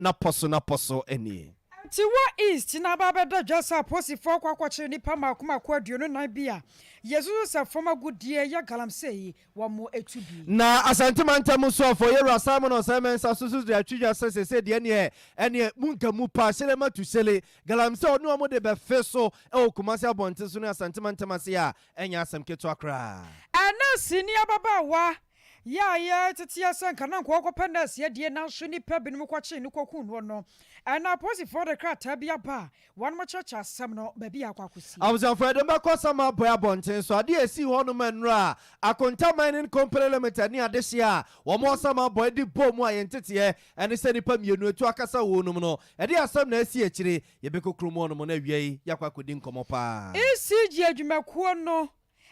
N'apɔ so n'apɔ so nie. Atiwa East na aba abɛda dwa sɛ apolisifoɔ akɔ akɔkyere nnipa mmaako mmaako 24 bi a yɛsusu sɛ fam agudeɛ yɛ galamsey wɔatu bi. Na Asante mantam soafoɔ Yewura Simon Osei Mensah nso so de atwi dwa sɛ seesei deɛ ɛneɛ ɛneɛ mu nka mu paa hyele ma tu hyele galamsey a ɔne wɔn de bɛfe so wɔ Kumasi abɔnten so ne Asante mantam ase a ɛnyɛ asɛm ketewa koraa. Nɛɛseni ababaawa Yɛ a yɛteteɛ sɛ nka na nka ɔrekɔpɛ nɛɛse adie nanso nnipa binom kɔkyee no kɔkuu noɔ no, ɛnna apolisifoɔ de krataa bi aba a wɔnom kyerɛkyerɛ asɛm no baabi a akɔ akɔsi. Abusuafo, yɛde mo bɛkɔ Samabɔe abɔnten so. Ade a esii hɔnom nnora a Akonta Mining Company Limited ne adehye a wɔwɔ Samabɔe de bɔɔ mu a yɛn nteteɛ ne sɛ nnipa mmienu atu akasa wɔ nom no, ɛdeɛn asɛm na asi akyire? Yɛbɛkɔ kurom hɔnom na awia yi yɛakɔ akɔdi nkɔmmɔ paa. ECG adwumakuo no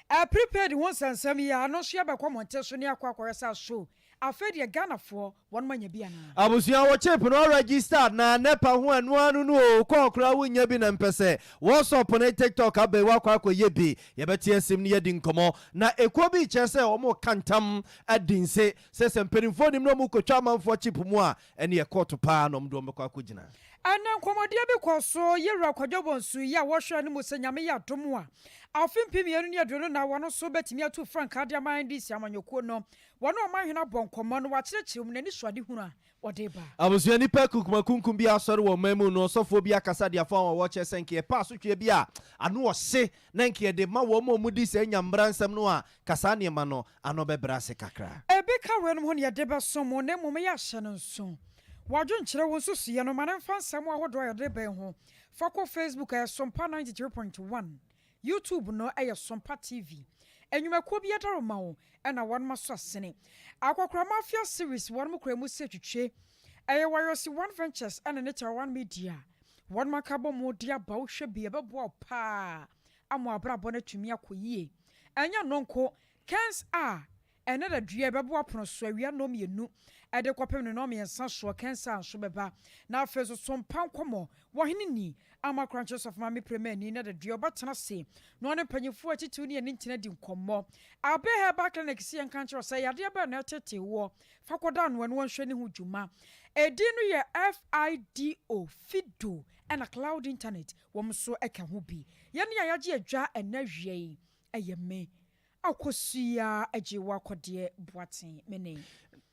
Prepaid ho nsɛnsɛm yi a ɛno nso yɛbɛkɔ mmɔnten so ne akɔ akɔhwɛ sɛ aso afei deɛ Ghanafoɔ wɔnom anya bi anaa. Abusua wo chip no register anaa nepa ho ɛno ara no no oo call koraa wo nnya bi na mpɛ sɛ WhatsApp ne TikTok aba yi woakɔ akɔ yɛ bi yɛbɛte asim ne yɛadi nkɔmɔ na ekuo bi kyerɛ sɛ wɔn ka ntam adi nse sɛ sɛ mpaninfoɔ nim na wɔn kɔtwa amanfoɔ chip mu a ɛneɛ kɔɔto paa na wɔn de wɔn bɛkɔ akɔ gyina. Ɛnnɛ nkɔmmɔdie bi kɔ so Yewura Kwadwo Bonsu yi a wɔhwɛ anim sɛ Nyame yɛ adom a, afe 2024 wɔn nso bɛtumi atu frankaa de ama NDC amanyɔkuo no. Wɔne Ɔmanhene abɔ nkɔmmɔ na wakyerɛkyerɛ mu n'anisoadehunu a ɔde reba. Abusua nnipa akunkumakunkum bi asɔre wɔ ɔman mu no, ɔsɔfoɔ bi akasa de afa wɔn a wɔkyerɛ sɛ nka yɛpɛ asotweɛ bi a ano ɔhye na nka yɛde ma wɔn a wɔdi saa nyammara nsɛm no a, ka saa nneɛma no ano bɛbrɛ ase kakra. Ebi ka weinom ho na yɛde bɛsom mo, na mmom yɛahyɛ no nso. W'adwenkyerɛ, wo nsusuiɛ no, ma no mfa nsɛm ahodoɔ a yɛde reba yi ho. Fa kɔ Facebook, ɛyɛ Sompa 93.1. YouTube no yɛ Sompa TV. Nnwumakuo bi adaworoma wo na wɔnom asɔ asene. Akɔkora Mafia Series wɔnom kura mu sɛ twitwe. Ɛyɛ Wayosi One Ventures ɛne ne Tara One Media. Wɔnom aka abɔ mu de aba wo hwɛ bi ɛbɛboa wo paa ama w'abrabɔ no atumi akɔ yie. Ɛnyɛ ɛno nko, Kens a Ɛnnɛ da dua bɛboa pono so awia nnɔnmienu de kɔpem ne nnɔnmiɛnsa soɔ, kɛnsa nso bɛba. Na afei nso so mpa nkɔmmɔ wɔ hene ni ama Korankye Sɔfo Maame Premani nnɛ da dua ɔbɛtena ase na ɔne mpanyinfoɔ atitiriw ne yɛne ntini adi nkɔmmɔ. Abe Herbal Clinic se yɛnka nkyerɛ wo sɛ yadeɛ bɛn na ɛtetee woɔ, fa kɔda ano ɛne wɔnhwɛ ne ho dwuma. Edin no yɛ FIDO, Fido, ɛna Cloud Internet wɔn nso ka ho bi. Yɛne a yɛagye adwa ɛnnɛ awia yi ɛyɛ me Akosua agye wo akɔdeɛ Boateng me ne.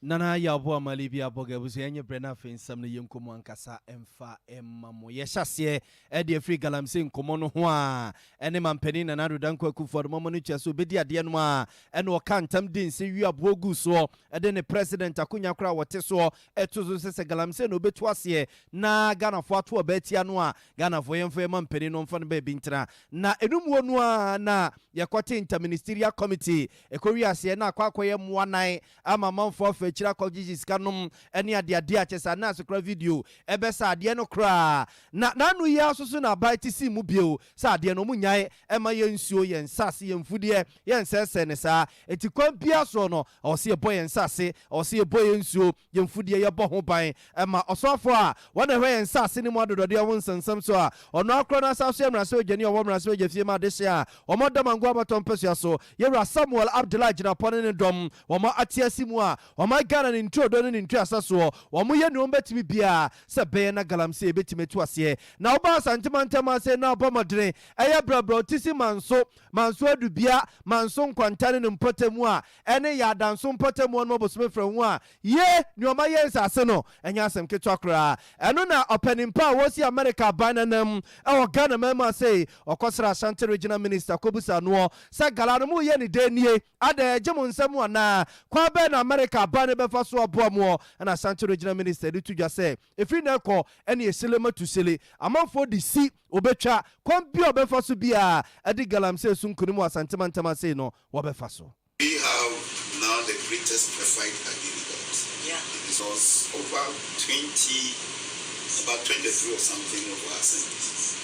Nana Yaw Boamah Libya Abɔga abusua yɛnyɛ brɛ na afei nsɛm no yɛnkɔ mu ankasa mfa mma mo. Yɛhyɛ aseɛ de afiri Galamsey nkɔmmɔ no ho a ɛne Mampanin Nana Addo Dankwa Akufo Addo mama no tua sɛ ɔbɛdi adeɛ no a ɛna ɔka ntam di nse wi aboɔ gu soɔ de ne President akonwa koraa a ɔte soɔ to so sɛ sɛ Galamsey na ɔbɛtu aseɛ na Ghanafoɔ ato aba atia no a Ghanafoɔ yɛmfa yɛn mampanin no mfa no baabi ntena. Na ɛno muo no ara na yɛkɔte Interministerial Committee ɛkɔwie aseɛ na akɔ akɔyɛ mmoa nan ama amanfoɔ afa akyire akɔgyegye sika nom ne adeadeɛ a kyerɛ sɛ anaase koraa video ɛbɛsa adeɛ no koraa. Na n'ano yi ara nso so na aban te sii mu bio sɛ adeɛ no wɔn nnyae mma yɛn nsuo, yɛn nsase, yɛn mfudeɛ yɛnsɛesɛe no saa. Enti kwan biara soɔ no ɛwɔ sɛ yɛbɔ yɛn nsase, ɛwɔ sɛ yɛbɔ yɛn nsuo, Yɛn mfudeɛ yɛbɔ ho ban ma ɔsoafoɔ a wɔn na ɛhwɛ yɛn nsase no mu adodɔdeɛ ho nsɛnsɛm so a ɔno ara korɔ no asan so yɛ mmarahyɛbadwani a ɔwɔ mmarahyɛbadwa fie ma adehyeɛ a wɔn Damango abatoɔ mpasua so Yɛwura Samuel Abdullah Jinapor ne ne dɔm wɔn ate ase mu a ɔman Ghana ne nturodɔ ne ne ntuasa soɔ wɔn yɛ nea wɔn bɛtumi biara sɛ ɛbɛyɛ na galamsey bɛtumi atu aseɛ na woba Asante mantam ase na abɔ mmɔdene ɛyɛ brɛbrɛ Otisi Manso Manso Adubia Manso Nkwanta ne ne mpɔtamu a ɛne yɛ adanso mpɔtam hɔ nom bosome frɛ ho a, ye, nea ɔma yɛ nsase no, ɛnyɛ asɛm ketewa koraa. Ɛno na ɔpanin pa a wɔsi Amerika aban no anam wɔ Ghana man mu ase, ɔkɔsraa Ashanti Regional Minister kɔbusaa noɔ sɛ Gala no moreyɛ no dɛn nie? Adɛn, ɛgye mo nsa mu anaa? Kwan bɛn na Amerika aban no bɛfa so aboa moɔ? Ɛna Ashanti Regional Minister de to dwa sɛ, ɛfiri nnɛ rekɔ, ɛne esele matu sele, amanfoɔ de si, wɔbɛtwa, kwan biara a wɔbɛfa so biara de galamsey so nkunim wɔ Asante mantam ase no, wɔbɛfa so. We have now the greatest fight against galamsey. Yeah. Because over 20, about 23 or something of our assemblies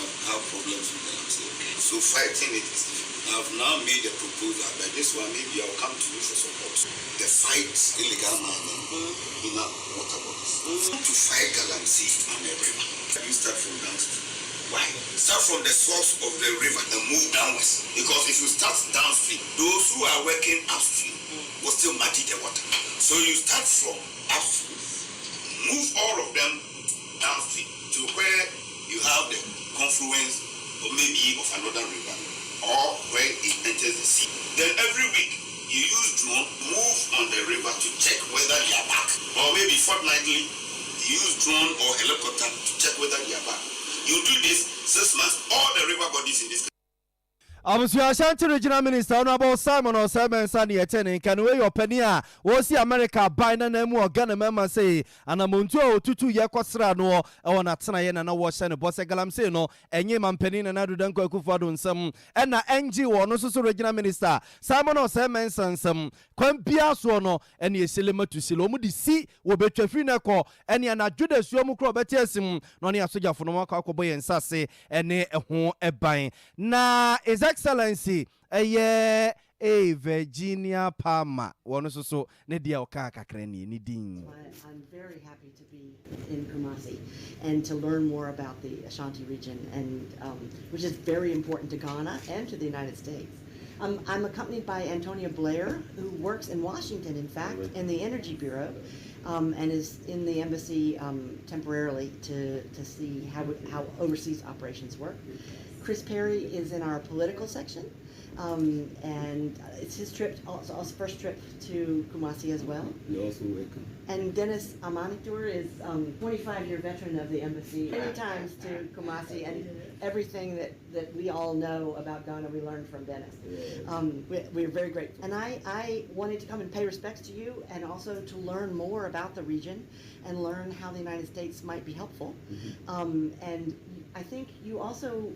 have, have problems with galamsey. So fighting it is difficult. I've now made a proposal, but this one maybe I'll come to you for support. The fight illegal mining in our water bodies. To fight galamsey on a river. You start from downstream. Why? Start from the source of the river and move downwards. Because if you start downstream, those who are working upstream will still muddy the water. So you start from upstream, Move all of them downstream to where you have the confluence or maybe of another river or where it enters the sea. Then every week you use drone, move on the river to check whether they are back. Or maybe fortnightly, you use drone or helicopter to check whether they are back. You do this 6 months, all the river bodies in this Abusua, Ashanti Regional Minister Honorable Simon Osei Mensah ne yɛte ne nka no. Wei yɛ ɔpani a wɔsi America aban nana mu ɔga mɛma sɛ anamontu a ɔtutu yɛ kɔsra noɔ ɛwɔ n'atenaeɛ nana wɔhyɛ ne bɔ sɛ galamsey no ɛnyɛ mampanin Nana Addo Dankwa Akufo-Addo nsɛm ɛna ɛngye wɔ no nso so. Regional Minister Simon Osei Mensah nsɛm kwan biara soɔ no ɛne ɛsile matu sile ɔmu de si wɔbɛtwa firi no ɛkɔ ɛne anadwo da suo mu korɔ ɔbɛte asim na ɔne asogyafo no akɔ akɔbɔ yɛn nsase ɛne ɛho ɛban. Na His Excellency ɛyɛ a Virginia Palmer, wɔn nso so ne deɛ ɔkaa kakra nie ne din. I'm very happy to be in Kumasi and to learn more about the Ashanti region, and which is very important to Ghana and to the United States. I'm accompanied by Antonia Blair, who works in Washington, in fact, in the Energy Bureau, and is in the embassy temporarily to see how overseas operations work. Chris Perry is in our political section, and it's his trip, also his first trip to Kumasi as well. You're also welcome. And Dennis Amanitur is 25-year veteran of the embassy, many times to Kumasi, and everything that we all know about Ghana, we learned from Dennis. We're very grateful. And I wanted to come and pay respects to you and also to learn more about the region and learn how the United States might be helpful. And I think you also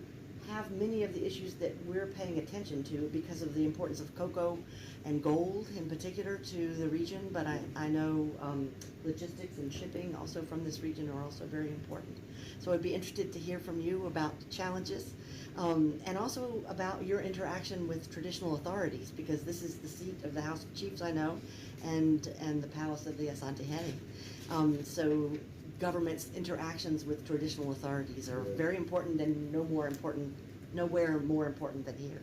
have many of the issues that we're paying attention to because of the importance of cocoa and gold in particular to the region, but I know logistics and shipping also from this region are also very important. So I'd be interested to hear from you about challenges and also about your interaction with traditional authorities, because this is the seat of the House of Chiefs, I know, and the palace of the Asantehene. So government's interactions with traditional authorities are very important and no more important, nowhere more important than here.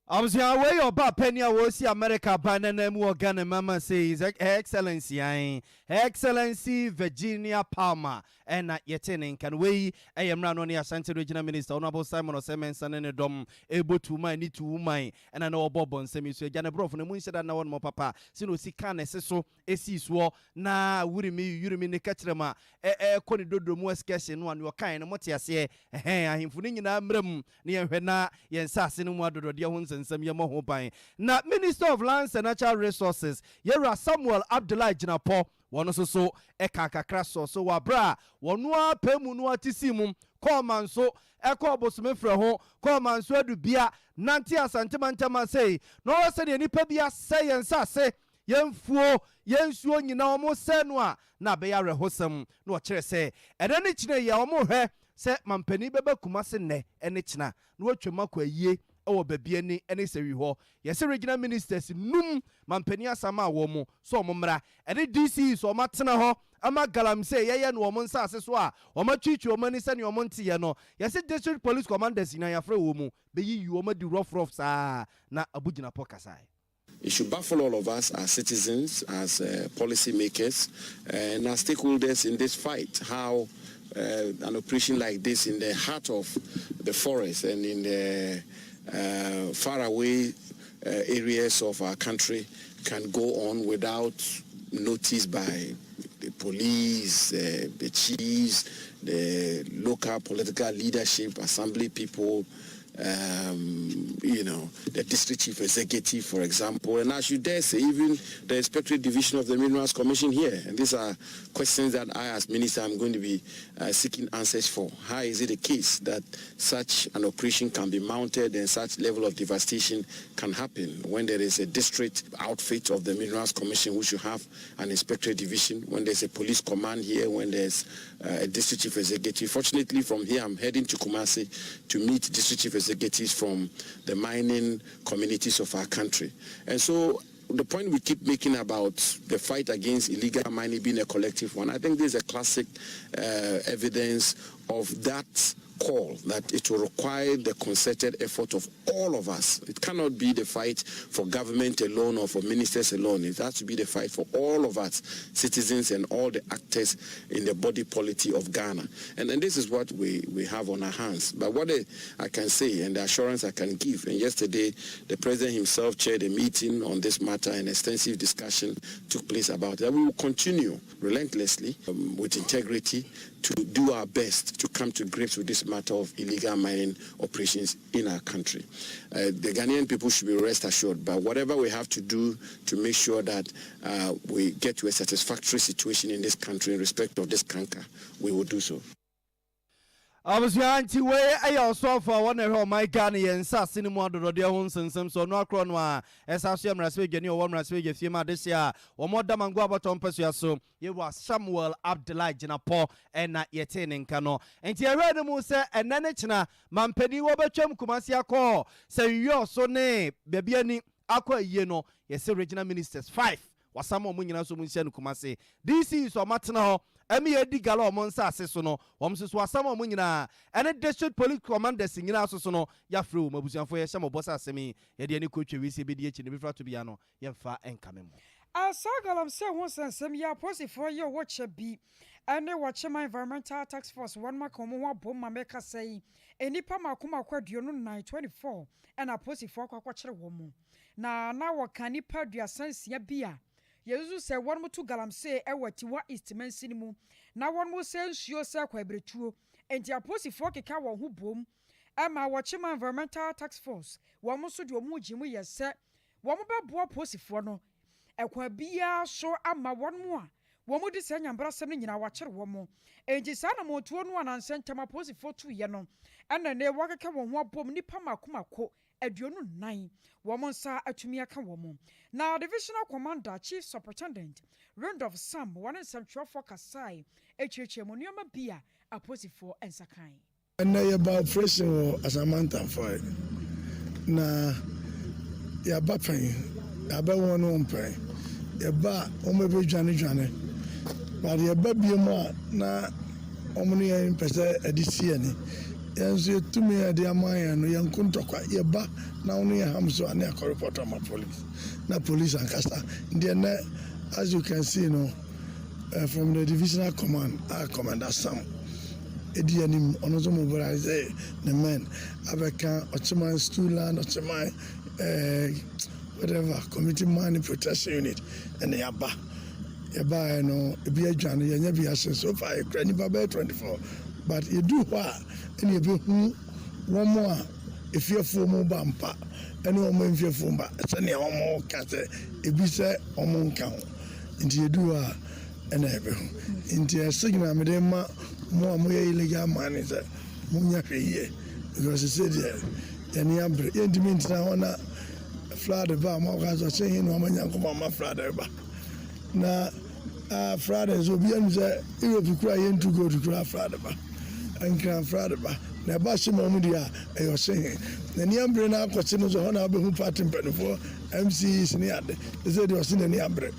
Abusua, wei yɛ ɔba panyin a wɔsi America ban nana mu wɔ Ghana mama sɛ His Excellency an Her Excellency Virginia Palmer ɛna yɛte ne nka no. Wei ɛyɛ mmerɛ no ne Ashanti Regional Minister Honorable Simon Osei Mensah ne ne dɔm ɛbɔ tuman ne tuman ɛna na wɔbɔ bɔ nsɛm yi so. Agya ne borɔfo no mu nhyɛ da na wɔnom papa sɛ na ɔsi ka ne se so ɛsii soɔ na wurimi yurimi ne ka kyerɛ mu a ɛkɔ ne dodo mu excursion no a ne ɔkae no mote aseɛ. Ɛhɛn ahemfo no nyinaa mmerɛ mu ne yɛnhwɛ na yɛn nsase no mu adɔdɔdeɛ ho nsɛnsɛm yɛmmɔ ho ban. Na Minister of Lands and Natural Resources, yɛwura Samuel Abdullahi Jinapor, wɔn nso so ɛka kakra sɔ so wɔ abere a wɔn ara pɛ mu no ate si mu kɔɔ Manso, ɛkɔɔ Bosome Freho, kɔɔ Manso Adubia, nante Asantemantam asɛi na ɔwɔ sɛdeɛ nnipa bi asɛ yɛn nsase, yɛn mfuo, yɛn nsuo nyinaa wɔn sɛ no a na abɛyɛ awerɛhosɛm. Na wɔkyerɛ sɛ ɛnɛ ne kyerɛ yɛ wɔn hwɛ sɛ mampanin bɛba Kumase nnɛ ɛne kyena na wɔatwam akɔ ayie ɛwɔ baabi ani ɛne sɛwi hɔ. Yɛsɛ regional ministers num mampanin asam a wɔn mo so wɔn mmra ɛne DCE so wɔn atena hɔ ama galamsey yɛyɛ no wɔn nsaase so a wɔn atwitwi wɔn ani sɛnea wɔn nteɛ no. Yɛsɛ district police commanders nyinaa yɛafrɛ wɔn mu bɛyiyi wɔn adi rough rough saa na Abu Jinapor kasae. It should baffle all of us as citizens, as policymakers, and as stakeholders in this fight, how an operation like this in the heart of the forest and in the faraway areas of our country can go on without notice by the police, the chiefs, the local political leadership, assembly people, the district chief executive, for example, and I should dare say even the inspectorate division of the Minerals Commission here. And these are questions that I, as minister, am going to be seeking answers for. How is it the case that such an operation can be mounted and such level of devastation can happen when there is a district outfit of the Minerals Commission which should have an inspectorate division, when there's a police command here, when there's a district chief executive? Fortunately, from here, I'm heading to Kumasi to meet district chief executives from the mining communities of our country. And so the point we keep making about the fight against illegal mining being a collective one, I think this is a classic evidence of that call that it will require the concerted effort of all of us. It cannot be the fight for government alone or for ministers alone. It has to be the fight for all of us, citizens and all the actors in the body polity of Ghana. And this is what we have on our hands. But what I can say and the assurance I can give, and yesterday the president himself chaired a meeting on this matter and extensive discussion took place about it, that we will continue relentlessly with integrity to do our best to come to grips with this matter of illegal mining operations in our country. The Ghanaian people should be rest assured, but whatever we have to do to make sure that we get to a satisfactory situation in this country in respect of this canker, we will do so. Abusua, nti wei ɛyɛ ɔsɔfo a wɔn ɛhwɛ ɔman Ghana yɛn nsase no mu adɔdɔdeɛ ho nsensɛm so. Ɔno akorɔ no a ɛsa so yɛ mmarahyɛbadwani a ɔwɔ mmarahyɛbadwa fie mu adehye a wɔn Damango abɔtɔ mpɛsua so, yɛwɔ Samuel Abdullahi Gyinapɔ, ɛna yɛtee ne nka no. Nti ɛhwɛ no mu sɛ ɛnɛ ne kyena mampanin wɔbɛtwam Kumasi akɔ sɛ nwiɔ so ne baabi ani akɔ ayie no, yɛsɛ regional ministers five wasam a ɔmo nyinaa nso mo nhyia no Kumase. DC so ɔmo atena hɔ ɛmi yɛ di gala ɔmo nsa ase so no, wɔn nso so asam a ɔmo nyinaa ɛne district police commanders nyinaa so so no yɛafrɛ wɔn. Abusuafoɔ, yɛhyɛ mo bɔ sɛ asɛm yi yɛde ani kɔ twɛ wisi ebedi akyi ne bi fra to bia no yɛmfa nkame mo. Asa galamsey ho nsɛnsɛm yi, apolisifoɔ yi a wɔwɔ kyɛ bi ɛne Wɔkyema Environmental Task Force wɔn maka wɔn ho abom ma mɛka sɛ yi nnipa mako mako 24, 24, ɛna apolisifoɔ akɔ akɔkyerɛ wɔn mu na wɔka nnipa 36 bi a yɛsusu sɛ wɔn to galamsey ɛwɔ Atiwa East mansini mu na wɔn sɛ nsuo sɛ kwaebiretuo. Nti apolisifoɔ keka wɔn ho bom ɛma Wɔkyema Environmental Task Force wɔn nso de wɔn ho gye mu yɛ sɛ wɔn bɛboa apolisifoɔ no ɛkwan biara so ama wɔn mu a wɔn di saa nyambrasɛm no nyinaa wakyere wɔn mo. Enti saa na mɔtuo no anansɛ ntɛm apolisifoɔ tuyɛ no, ɛna ne wɔakeka wɔn ho abom nipa mako mako 24 wɔn nsa atumi aka wɔn mo. Na Divisional Commander, Chief Superintendent Randolph Sam, wɔne nsɛmtwerɛfoɔ kasae akyerɛkyerɛ mu nneɛma bi a apolisifoɔ nsa kan. Ɛnɛ yɛba operation wɔ Asamantamfoɔ na yɛaba pɛn, yɛabɛ wɔn no mpɛn. Yɛba a, wɔn bɛ dwane, but yɛba bie mu a na wɔn ne yɛn pɛ sɛ ɛde si yɛn ni. Yɛn nso yɛtumi yɛde ama yɛn no, yɛn ko ntɔkwa. Yɛba na wɔn yɛ ham so a, ne akɔ report ama police na police ankasa. Nti ɛnɛ, as you can see no, from the divisional command a Commander Sam edi anim, ɔno nso mobilize ne men abɛka Ɔkyeman stool land, Ɔkyeman whatever community mining protection unit, ɛna yaba. Yɛbaeɛ no, ebi adwane, yɛnyɛ bi ase. So far yɛkura nipa bɛyɛ 24, but yɛduru hɔ a ɛna yɛbɛhu wɔn a efiefoɔ mu ba mpa ɛne wɔn mfiefoɔ ba, sɛnea wɔn ka sɛ ebi sɛ wɔn nka ho. Nti yɛduru hɔ a ɛna yɛbɛhu. Nti ɛ signal mede ma mo a moyɛ illegal mining sɛ monyɛ hwɛ yie, because sɛ deɛ yɛne abere, yɛntumi ntena hɔ na flood ba a mo aka sɛ ɔhyɛ hin na ɔma Nyankopɔn ama flood ba na flood nso obi anim sɛ Europe kura yɛntu gold kura, flood ba Nkran, flood ba na ɛba hye ma ɔmo deɛ a ɛyɛ ɔhyɛ hin n'ani abere na akɔkye no nso hɔ na wobɛhu party mpanimfoɔ, MCs ne ade sɛ deɛ ɔse n'ani abere,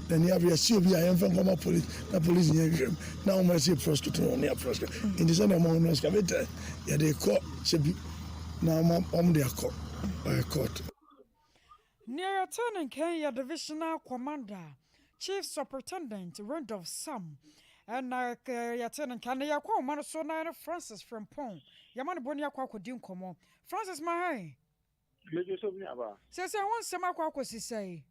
n'ani abere. Yɛsi obi a yɛmfa nkɔma police na police nyɛ nhwɛm na wɔn asi prosecute no ne aprosecute. Nti sɛdeɛ ɔmo no excavator yɛde kɔ hyɛ bi na wɔn de akɔ ɔyɛ court. Nea yɛte ne nkan yɛ Divisional Commander, Chief Superintendent Randolph Sam, ɛna yɛte ne nkan. Na yɛkɔ ɔma no so na yɛne Francis Frempɔn yɛma ne bɔ ne akɔ akɔdi nkɔmmɔ. Francis Mahan. Mejo so mi aba. Sɛ wo nsɛm akɔ akɔsi sɛe?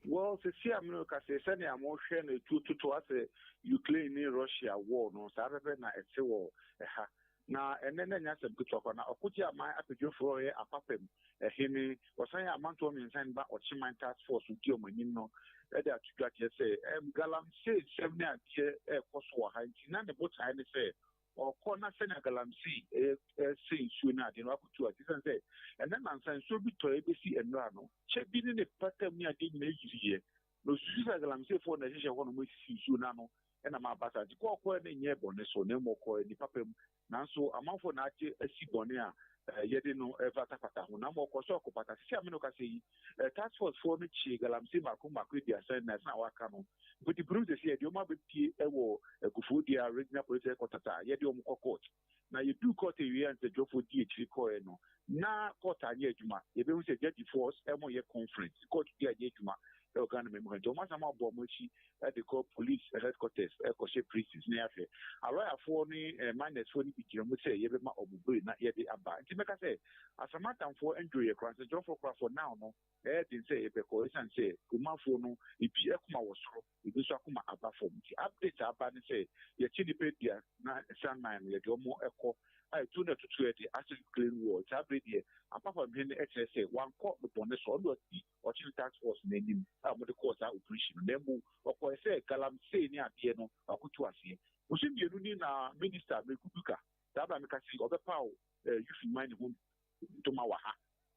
Well, sisi a mene ka sɛ sɛnea mohwɛ no etuo toto asɛ Ukraine ne Russia war no, saa pɛpɛ na ɛte wɔ ɛha. Na ɛnɛ na ɛnyɛ asɛm ketewa kɔ na ɔkogye aman apadwofoɔ a ɔyɛ apapam ɛhene, wɔsan yɛ amantoɔ mmiɛnsa ne ba Ɔkyeman Task Force di ɔmo anim no, ɛde ato dwa kyerɛ sɛ galamsey nsɛm ne adeɛ ɛrekɔ so wɔ ha. Nti na ne botae ne sɛ ɔkɔ na sɛnea galamsey ɛyɛ ɛsɛ nsuo no adeɛ no akɔtu ase, sɛn sɛ ɛnɛ nansa nsuo bi tɔ ebesi nnora no kyɛ bi ne ne patam ne adeɛ nyinaa yiriiɛ, na osusu sɛ galamseyfoɔ na ɛhyehyɛ hɔ nom esisi nsuo n'ano ɛna ma aba saa. Nti kɔɔkɔɔ no nyɛ bɔne so na mmom ɔkɔɔ nipa pɛ mu, nanso amanfoɔ na agye asi bɔne a yɛde no ɛfatafata ho na mmom ɔkɔ so ɔkɔpata. Sisi a mene kasa yi, task force foɔ no kyee galamsey mako mako 34 ɛsan a waka no mpotipuru. Sɛ yɛde wɔn abɛpie ɛwɔ Koforidua Regional Police Headquarters a yɛde wɔn kɔ court. Na yɛduu court awiei a nsɛntwerɛfoɔ dii akyiri kɔeɛ no, na court anyɛ adwuma. Yɛbɛhu sɛ judgefoɔ wɔyɛ conference, court bi anyɛ adwuma wɔ Ghana man mu ha nti wɔn asan abɔ wɔn akyi de kɔ police headquarters kɔhyɛ prisons na yɛahwɛ. Alɔyafoɔ ne minersfoɔ no bi gyina mu sɛ yɛbɛma wɔn bail na yɛde aba. Nti mɛka sɛ Asamantamfoɔ ndwoeɛ koraa, nsɛntwerɛfoɔ koraa for now no ɛyɛ den sɛ yɛbɛkɔ ɛsiane sɛ kuromanfoɔ no ebi akoma wɔ soro. Ebi nso akoma aba fam. Nti update a aba ne sɛ yɛkye nnipa 34 no yɛde wɔn kɔ a etuo no a ɛtotoɛ de asɛ Ukraine war. Saa bere deɛ Apapamhene kyerɛ sɛ wankɔ no bɔne so. Ɔno deɛ ɔdi ɔkyene task force no anim a wɔde kɔɔ saa operation no na mmom ɔkɔɛ sɛ galamsey ne adeɛ no wakotu aseɛ. Bosome mmienu ni na minister Mireku Duka saa bere a meka sei ɔbɛpaw Yufi man ne ho ntoma wɔ ha.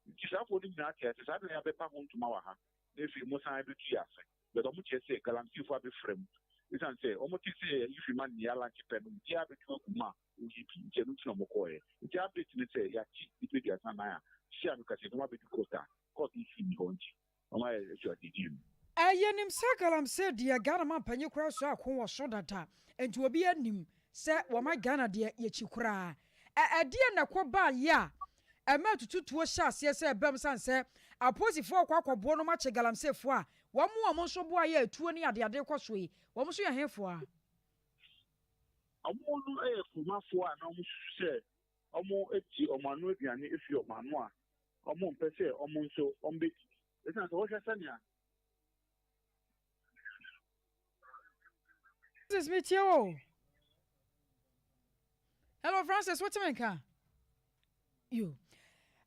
Nti saa foɔ no nyinaa te ase saa bere a yɛabɛpa ho ntoma wɔ ha na afei mosan bɛtu yɛ ase. But ɔmo kyerɛ sɛ galamsey fo abɛfra mu esiane sɛ ɔmo tee sɛ yɛyi ma nea lanche pɛ no obiara bɛtu agu mu a ɔyi bi nti ɛno nti na ɔmo kɔɔɛ. Nti update ne sɛ yɛakye nnipa 34 a seesei a meka sɛ yɛde ɔmo abɛdu court a court nso nni hɔ nti ɔmo ayɛ asuadeɛ mu. Yɛnim sɛ galamsey deɛ Ghana manpanyin koraa sɔ ako wɔ so dada nti obiara nim sɛ wɔma Ghana deɛ yɛkyi koraa. Ɛdeɛn na ɛkɔ baeɛ a ɛma atututuo hyɛ aseɛ sɛ ɛbam sane sɛ apolisifoɔ rekɔ akɔboɔ nom akye galamseyfoɔ a wɔn a wɔn nso boaeɛ a atuo ne adeade rekɔ soɔ yi, wɔn nso yɛ hefoɔ a? Wɔn no yɛ kuromafoɔ a na wɔsusu sɛ wɔdi wɔn ano aduane firi wɔn ano a wɔmpɛ sɛ wɔn nso wɔbɛdidi. Ɛsiane sɛ wohwɛ sɛnea. Francis me tie wo o. Hello Francis wote me nka? Yo.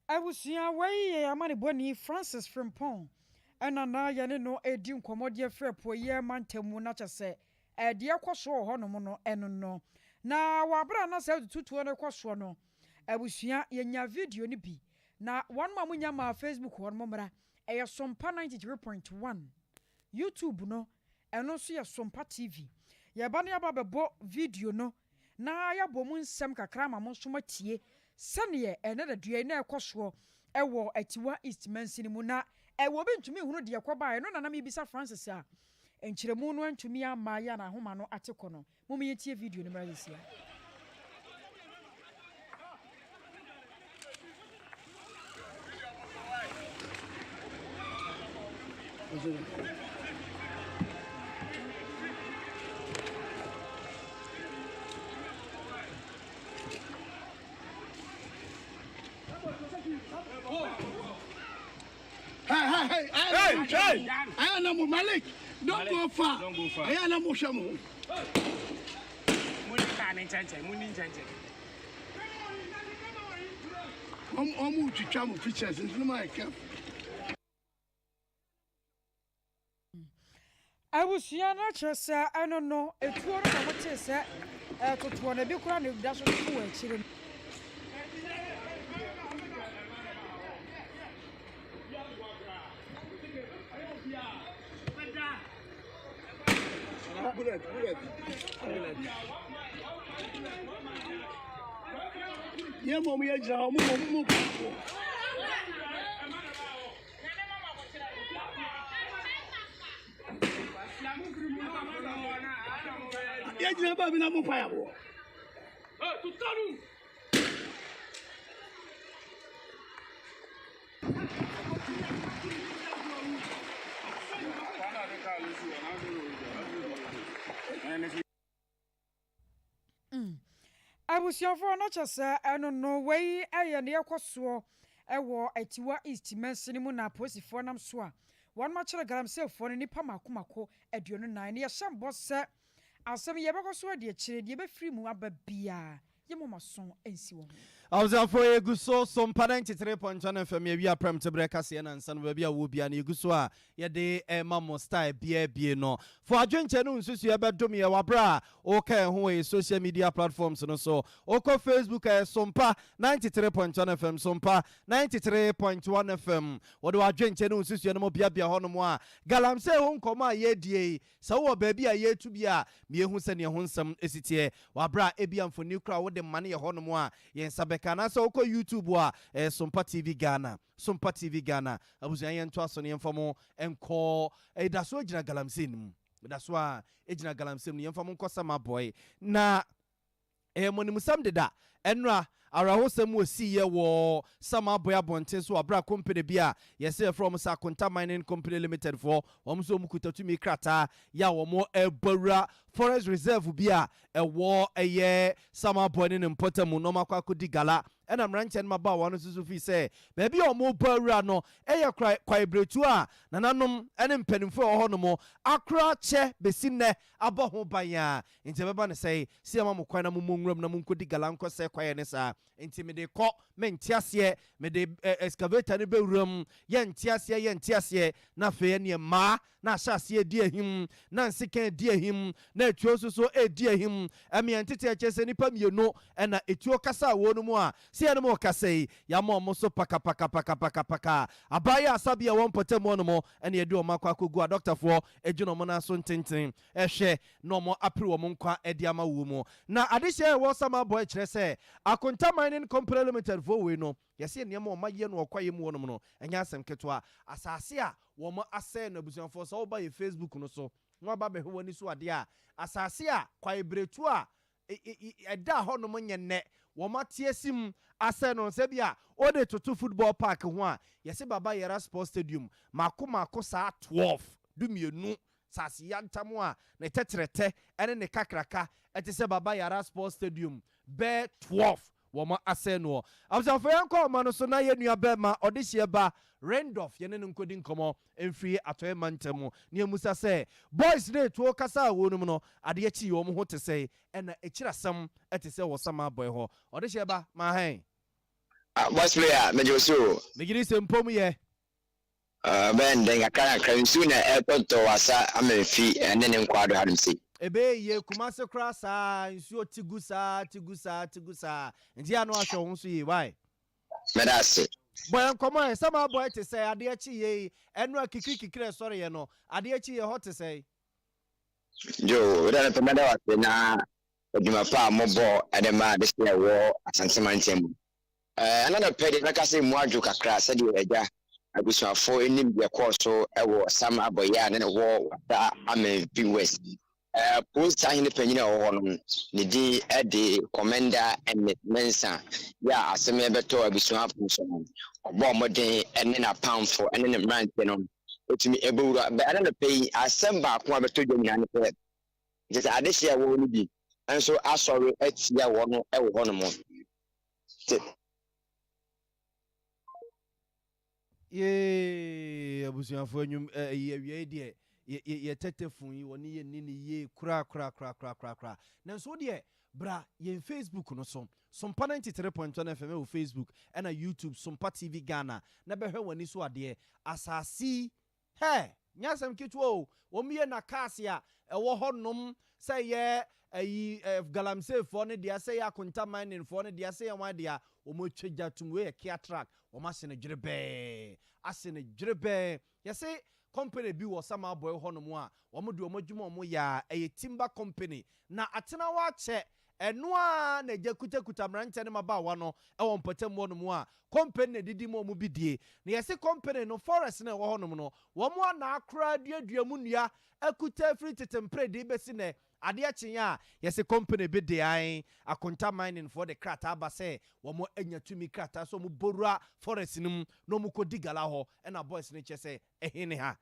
Abusua wei yɛ amanebɔni Francis Frimpong ɛna na yɛne no ɛredi nkɔmmɔ de afiri apueɛ mantam mu na kyɛ sɛ ɛdeɛ ɛkɔ soɔ wɔ hɔnom no ɛno no. Na wɔ abere a na saa tututuo no rekɔ soɔ no abusua yɛnya video no bi na wɔn a monya maa Facebook hɔ no mommra ɛyɛ Sompa 93.1 YouTube no Ɛno nso yɛ Sompa TV. Yɛreba na yɛaba abɛbɔ video no na yɛabɔ mu nsɛm kakra ama mo nso moatie sɛdeɛ ɛnnɛ da dua yi na ɛrekɔ soɔ wɔ Atiwa East mansini mu. Na ɛwɔ obi ntumi nhunu deɛ ɛkɔbaeɛ no na na merebisa Francis a nkyerɛmu no antumi amma yɛ a n'ahoma no ate kɔ no. Mom yɛntie video no mmra sesia. Hey, hey, hey, hey, hey, hey, hey, Malik, don't go far. Don't go far. Hey, I'm Ɔmo twitwa mo pictures nti no mo ayɛ careful. Abusua no kyerɛ sɛ ɛno no etuo no na wɔtee sɛ ɛretotoɔ no, ebi koraa na ɛda so toto wɔ akyire no. Bullet, bullet, bullet. Yɛn mɔ mo yɛ gyina hɔ mo mɔ mo mɔ. Yɛ gyina baabi na mo pa yɛ aboɔ. Abusuafoɔ no kyɛ sɛ ɛno no wei yɛ nea ɛkɔ soɔ wɔ Atiwa East mansini mu na apolisifoɔ nam so a wɔn akyere galamseyfoɔ no nnipa mako mako 24 na yɛhyɛ bɔ sɛ asɛm yi yɛbɛkɔ so adi akyire deɛ ɛbɛfiri mu aba biara Yɛmmɔ mo aso nsi wɔn ho. Abusuafoɔ yɛgu so so mpa 93.1 FM yɛwie aprɛm teberɛ kaseɛ nansa no baabi a wɔ biara no yɛgu so a yɛde rema mo style biara bie no fo adwenkyɛ ne wo nsusuiɛ bɛdom yɛ wɔ aberɛ a woka yɛn ho wɔ yɛ social media platforms no so wokɔ Facebook a ɛyɛ Sompa 93.1 FM Sompa 93.1 FM wɔde w'adwenkyɛ ne wo nsusuiɛ no mo biabia hɔnom a galamsey ho nkɔmmɔ a yɛredie yi Sɛ wowɔ baabi a yɛretu bi a, ma yɛnhu sɛnea ɛho nsɛm si teɛ wɔ bere a ebia mfoni koro a wode ma no yɛ hɔnom a yɛn nsa bɛka. Anaasɛ wokɔ YouTube a, ɛyɛ Sompa TV Ghana. Sompa TV Ghana. Abusua, yɛntoa so na yɛmfa mo nkɔ. Ɛda so gyina galamsey no mu. Ɛda so ara gyina galamsey mu no. Yɛmfa mo nkɔ Samabɔe. Na. Ɛyɛ mmɔnemusɛm deda. Ɛnora, awerɛhosɛm wɔ siiɛ wɔ Samaaboy abɔnten so wɔ aberɛ a kompene bi a yɛse yɛfrɛ wɔn sɛ Akonta Mining Company Limited foɔ, wɔn nso wɔn kuta tumi krataa yɛ a wɔn rebɔ awura forest reserve bi a ɛwɔ ɛyɛ Samaaboy ne ne mpɔtamu na wɔn akɔ akɔdi gala. Ɛna mmeranteɛ no mmabaawa no nso so fii sɛ baabi a wɔn rebɔ awura no yɛ kwaebiretuo a nananom ne mpanimfoɔ a ɛwɔ hɔ nom akora kyɛ bɛsi nnɛ abɔ ho ban a Enti ɛbɛba no sɛe, sɛ yɛma mo kwan na mommɔ nwuram na monkɔdi gala nkɔsɛe kwaeɛ ne saa. Enti mede rekɔ, mente aseɛ, mede ɛ, excavator no bɛwura mu, yɛnte aseɛ, yɛnte aseɛ, na afei ɛneɛ mmaa na ahyɛ aseɛ redi ahim, na nsekan redi ahim, na atuo nso so redi ahim, ɛmeɛ ntete ɛkyerɛ sɛ nnipa mmienu ɛna etuo kasa wɔ no mu a, sɛ yɛne mo rekasa yi, yɛama wɔn so pakapakapakapakapaka. Abaayewa asabea a ɛwɔ mpɔtam hɔ nom ɛna yɛde wɔn akɔ akɔgu adɔktafoɔ gyina wɔn nan so ntenten hwɛ na wɔn apere wɔn nkwa de ama wuo mu. Na adehyeɛ a ɛwɔ Samabɔe kyerɛ sɛ Akonta Mining Company Limited foɔ wei no, yɛse nneɛma a wɔn ayɛ no wɔ kwaeɛ mu hɔnom no, ɛnyɛ asɛm ketewa. Asase a wɔn asɛe no, abusuafoɔ sɛ woba yɛ Facebook no so na waba abɛhwɛ w'ani so adeɛ a, asase a kwaebiretuo a ɛda hɔnom nyɛ nnɛ, wɔn ate asi mu asɛe no. Sɛ bi a wode toto football park ho a, yɛse Baba Yara Sports Stadium mako mako saa 12, 12, Saase yantam a ne tɛtrɛtɛ ne ne kakraka te sɛ Baba Yara Sports Stadium bɛɛ 12 wɔn asɛe noɔ. Abusuafoɔ yɛnkɔ ɔma no so na yɛn nua bɛɛma ɔdehyeɛ ba Rendolf yɛne no nkɔdi nkɔmɔ mfiri atɔeɛ mantam mu na yɛmmusa sɛ boys no etuo kasa a wɔnom no adeɛ kye wɔn ho te sɛn ɛna akyiri asɛm te sɛ wɔ Samabɔe hɔ. Ɔdehyeɛ ba ma hɛn. Ah boss player megye wo so o. Megye di sɛ mpom yɛ. Ɔbɛyɛ no dɛn? Nkakrankakra, nsu na ɛretɔtɔ Wassa Amenfi ne ne nkwaado hanom sei. Ɛbɛyɛ yie, Kumasi koraa saa, nsuo te gu saa, te gu saa, te gu saa. Nti yɛ a na wahwɛ wo ho so yie, why? Meda ase. Bɔ yɛn nkɔmmɔ ɛ, sɛ m'abɔe te sɛn, adeɛ kye yei, ɛno a kikiri kikiri a ɛsɔreeɛ no, adeɛ kye yei, ɛhɔ te sɛn? Joe, wo deɛ anɔpa mɛda wo ase na adwuma pa a mobɔ de ma adesua a ɛwɔ Asante mantam mu. Ɛna anɔpa deɛ mɛka sɛ emu adwo kakra sɛdeɛ agya abusuafoɔ nim deɛ ɛkɔɔ so wɔ Sam Abɔyɛ a na ɛwɔ Wassa Amenfi West. Polisi ahene panyin a ɔwɔ hɔ no, ne din de Kɔmɛnda Ernest Mensah yɛ a asɛm yi bɛtɔɔ abusua apon so no, ɔbɔɔ mmɔden ne n'apamfo ne ne mmeranteɛ no tumi bɛwura. Ɛna anɔpa yi, asɛm baako a bɛtɔ dwa nyinaa ne sɛ, kyerɛ sɛ adehyeɛ a ɛwɔ hɔ no bi nso asɔre atia wɔn wɔ hɔnom. Te. Yee abusuafo anwum ɛyi awia yi deɛ yɛ yɛ yɛ tɛtɛfon yi wɔne yɛ nni ne yie koraa koraa koraa koraa koraa koraa nanso wo deɛ bra yɛn Facebook no so Sompa 93.1 FM ɛwɔ Facebook ɛna YouTube Sompa TV Ghana na bɛhwɛ w'ani so adeɛ asaase yi Hɛ! Nyɛ asɛm ketewa o, wɔn yɛ na cars a ɛwɔ hɔ nom sɛ ɛyɛ ayi eh, galamsey foɔ no dea, sɛ ɛyɛ akonta mining foɔ no dea, sɛ ɛyɛ wan dea, wɔn atwa gya tum, wei yɛ Kia truck, wɔn ahye no dwerebɛɛ, ahye no dwerebɛɛ. Yɛse company bi wɔ Samabɔe hɔ nom a, wɔn de wɔn adwuma a wɔn yɛ a, ɛyɛ timber company, na atena hɔ akyɛ Ɛno ara na agya kutakuta mmeranteɛ ne mmabaawa no wɔ mpɔtam hɔnom a company na ɛdidi ma wɔn bi die. Na yɛse company no, forest no a ɛwɔ hɔnom no, wɔn a na akora aduadua mu nnua akuta firi tete mpere de rebɛsi nnɛ. Adeɛ kyeeɛ a, yɛse company bi de ae, Akonta Mining foɔ de krataa ba sɛ wɔn anya tumi krataa sɛ wɔn bɔwura forest no mu na wɔn kɔdi gala hɔ. Ɛna boys no kyerɛ sɛ ɛhe ne ha?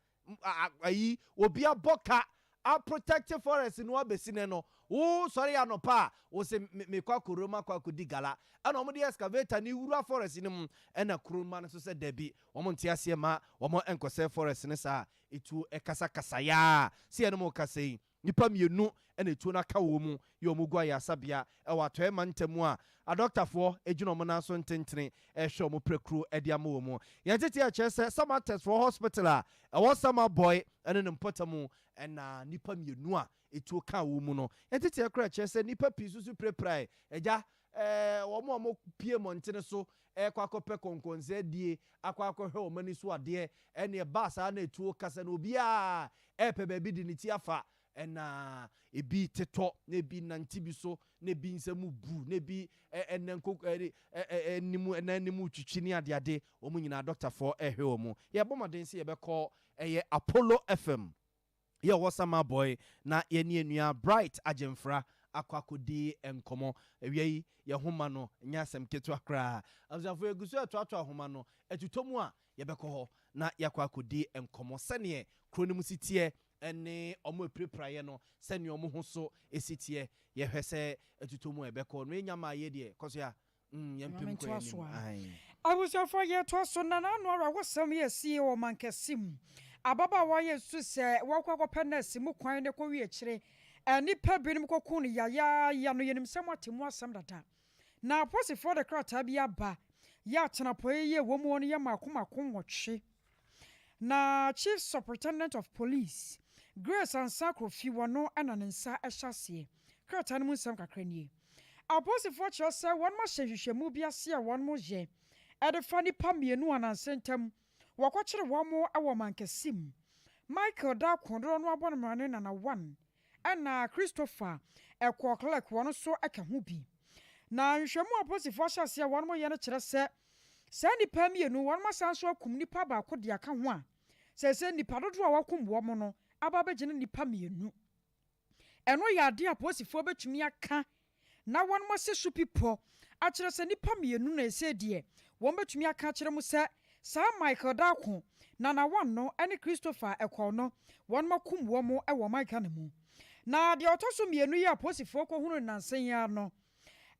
Ayi obi abɔ ka a protect forest no abɛsi nɛ no wo sɔre anɔpa a wo se me kɔ akɔwura mu akɔ akɔdi gala ɛna wɔn de excavator no wura forest no mu ɛna kuro mma no nso sɛ dabi wɔn nte aseɛ ma wɔn nkɔsɛe forest no saa etuo ɛkasakasa yaa sɛ yɛne mo kasa yi Nnipa mmienu na etuo no aka wɔn mu yɛ wɔn gu ayaresabea wɔ Atɔeɛ mantam mu a adɔktafoɔ gyina wɔn nan so ntentene rehwɛ wɔn prɛkuro de ama wɔn. Yɛn nteteɛ kyerɛ sɛ Samartex-foɔ Hospital a ɛwɔ Samabɔe ne ne mpɔtam na nnipa mmienu a etuo kaa wɔn mu no. Yɛn nteteɛ koraa kyerɛ sɛ nnipa pii nso so pirapirae. Agya, wɔn a wɔpue mmɔntene so rekɔ akɔpɛ kɔnkɔnsa adie, akɔ akɔhwɛ wɔn ani so adeɛ, ɛnna ɛbaa saa na etuo kasa no obiara Ɛrepɛ baabi de ne ti afa, ɛna ebi tetɔ, na ebi nante bi so, na ebi nsa mu bu, na ebi ɛnɛ nko ɛnim ɛna anim twitwi ne adeade. Wɔn nyinaa dɔktafoɔ ɛrehwɛ wɔn. Yɛbɔ mmɔden sɛ yɛbɛkɔ ɛyɛ Apollo FM yɛ ɔwɔ Sama Boy na yɛne yɛn nua Bright Agyemfra. akɔ akɔdi nkɔmmɔ. Awia yi, yɛn nhoma no nyɛ asɛm ketewa koraa. Abusuafoɔ, yɛgu so retoatoa nhoma no, ɛtotɔ mu a, yɛbɛkɔ hɔ na yɛakɔ akɔdi nkɔmmɔ sɛdeɛ kuro no mu si teɛ ne wɔn apirapiraeɛ no, sɛdeɛ wɔn ho so si teɛ. Yɛhwɛ sɛ ɛtotɔ mu a yɛbɛkɔ. No yɛnya mmaeɛ deɛ, kɔ so ya. Mm, Ma yɛmpem kɔ mentoa yɛn so anim. a. Ae. Abusuafoɔ yɛtoa so na n'ano awerɛhosɛm yi asie wɔ mankɛse mu. Ababaawa yi nso sɛ wɔkɔ akɔpɛ nɛɛse mu kwan no kɔwie akyire nnipa binom kɔku no yayaaya no yɛnim sɛ moate mu asɛm dada. Na aposifoɔ de krataa bi aba yɛ atenapɔeɛ yi a ɛwɔ mu no yɛ mmaako mmaako nwɔtwe. Na Chief Superintendent of Police, Grace Ansah Kofi wɔno na ne nsa hyɛ aseɛ. Krataa no mu nsɛm kakra nie. Apolisifoɔ kyerɛ sɛ wɔnom ahyɛ nhwehwɛmu bi ase a wɔnom yɛ de fa nnipa mmienu a nansa ntam wɔkɔkyere wɔn wɔ mankɛse mu. Michael Darko dodoɔ no abɔ no mmrane Nana One ɛna Christopher Ɛkɔɔ Clerk wɔn nso ka ho bi. Na nhwehwɛmu a apolisifoɔ ahyɛ aseɛ a wɔnom yɛ no kyerɛ sɛ saa nnipa mmienu wɔnom asan nso akum nnipa baako de aka ho a seesei nnipa dodoɔ a wɔakum wɔn no aba abɛgyina nnipa mmienu. Ɛno yɛ adeɛ a apolisifoɔ bɛtumi aka na wɔnom asi so pi pɔ akyerɛ sɛ nnipa mmienu na ɛsei deɛ wɔn bɛtumi aka akyerɛ mo sɛ saa Michael Darko, Nana One no ne Christopher Ɛkɔɔ no wɔnom akum wɔn wɔ ɔman Ghana mu. Na deɛ ɔtɔ so mmienu yi a apolisifoɔ kɔhunuu no nansa yi ara no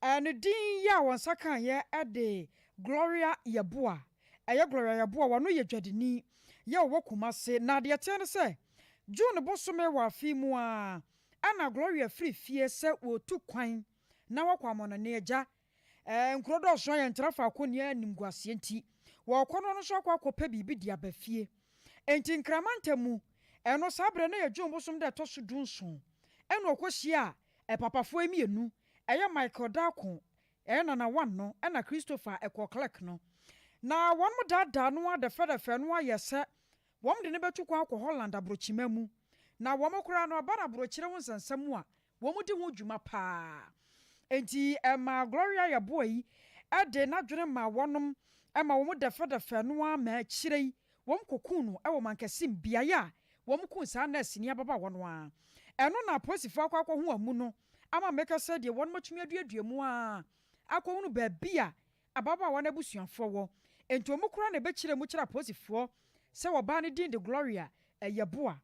ne din yi a wɔn nsa kaeɛ de Gloria Yeboah, ɛyɛ Gloria Yeboah, wɔno yɛ dwadini yɛ ɔwɔ Kumase na deɛ ɛteɛ ne sɛ June bosome wɔ afe yi mu ara Ɛna Gloria firi fie sɛ wɔretu kwan na wɔakɔ amɔnɔne agya. Ɛɛ, nkuro dɔɔso a yɛntra faako nni animguaseɛ nti, wɔrekɔ no ɔno nso akɔ akɔpɛ biribi de aba fie. Enti Nkraman mu, ɛno saa berɛ no yɛ June bosom da ɛtɔ so dunson, ɛna ɔkɔhyiaa papafoɔ yi mmienu, ɛyɛ Michael Darko, ɛyɛ Nana One no, ɛna Christopher Ɛkɔɔ Clerk no. Na wɔn daadaa no ara dɛfɛdɛfɛɛ no ara yɛ sɛ Wɔde no bɛtu kwan akɔ Holland aborɔkyima mu, na wɔn koraa no, aba no aborɔkyire ho nsɛnsɛm mu a, wɔdi ho dwuma paa. Enti ɛmaa Gloria Yeboah yi de n'adwene maa wɔnom ma wɔn dɛfɛdɛfɛɛ no ara ma akyire yi wɔkɔkuu no wɔ Mankasim, beaeɛ a wɔkuu saa nɛɛseni ababaawa no ara. Ɛno na apolisifoɔ akɔ akɔho amu no ama meka sɛ deɛ wɔnom atumi aduadua mu ara akɔhunu baabi a ababaawa no abusuafoɔ wɔ. Enti wɔn koraa na ɛbɛkyerɛ mu kyerɛ apolisifoɔ sɛ ɔbaa no din de Gloria Yeboah.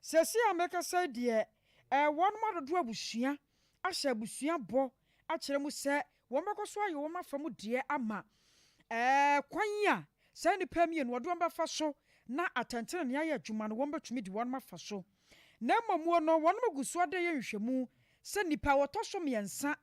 Seesei a merekasa yi deɛ, wɔnom adodoɔ abusua ahyɛ abusua bɔ akyerɛ mu sɛ wɔbɛkɔ so ayɛ wɔn afa mu deɛ ama kwan a saa nnipa mmienu wɔde wɔn bɛfa so na atɛntenenee ayɛ adwuma no wɔbɛtumi de wɔn afa so. Na mmom no wɔnom gu so de yɛ nhwehwɛmu sɛ nnipa a wɔtɔ so mmiɛnsa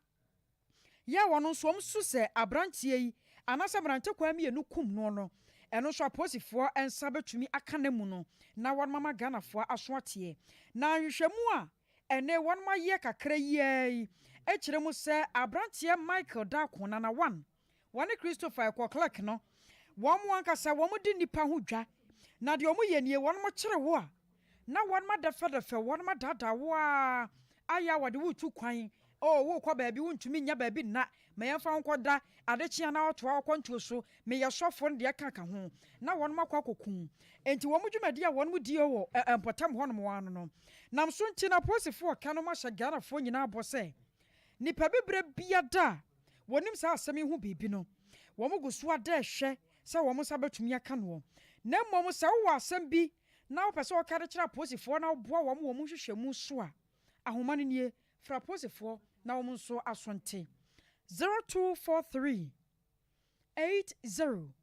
yɛ a wɔn nso wɔn su sɛ abranteɛ yi anaasɛ mmerantekwaa mmienu kum noɔ no, ɛno nso apolisifoɔ nsa bɛtumi aka n'amu no na wɔn ama Ghanafoɔ aso ateɛ. Na nhwehwɛmu a ɛne wɔn ayɛ kakra yi ara yi kyerɛ mu sɛ abranteɛ Michael Darko Nana One Wɔne Christopher ɛkɔ clerk no, wɔn ankasa wɔn di nnipa ho dwa, na deɛ wɔn yɛ nie, wɔn kyere wo a, na wɔn adɛfɛdɛfɛ wo, wɔn adaadaa wo ara, ayɛ a wɔde wo retu kwan, oh, worekɔ baabi, wontumi nnya baabi nna, ma yɛmfa wo nkɔda, ade kye a na wɔtoa wo akwantuo so, meyɛ sɔfoɔ no deɛ ɛka ka ho, na wɔn akɔ akɔku wo. Enti wɔn dwumadie a wɔn die wɔ mpɔtam hɔnom ara no no nam so nti na apolisifoɔ ka nom ahyɛ Ghanafoɔ nyinaa bɔ sɛ, Nnipa bibire biada a wɔnim saa asɛm yi ho biribi no, wɔgu so ara rehwɛ sɛ wɔn nsa bɛtumi aka noɔ. Na mmom sɛ wowɔ asɛm bi na wopɛ sɛ woka de kyerɛ apolisifoɔ na woboa wɔn wɔ wɔn nhwehwɛmu so a, ahoma no nie, frɛ apolisifoɔ na wɔn nso aso nte. 0243 80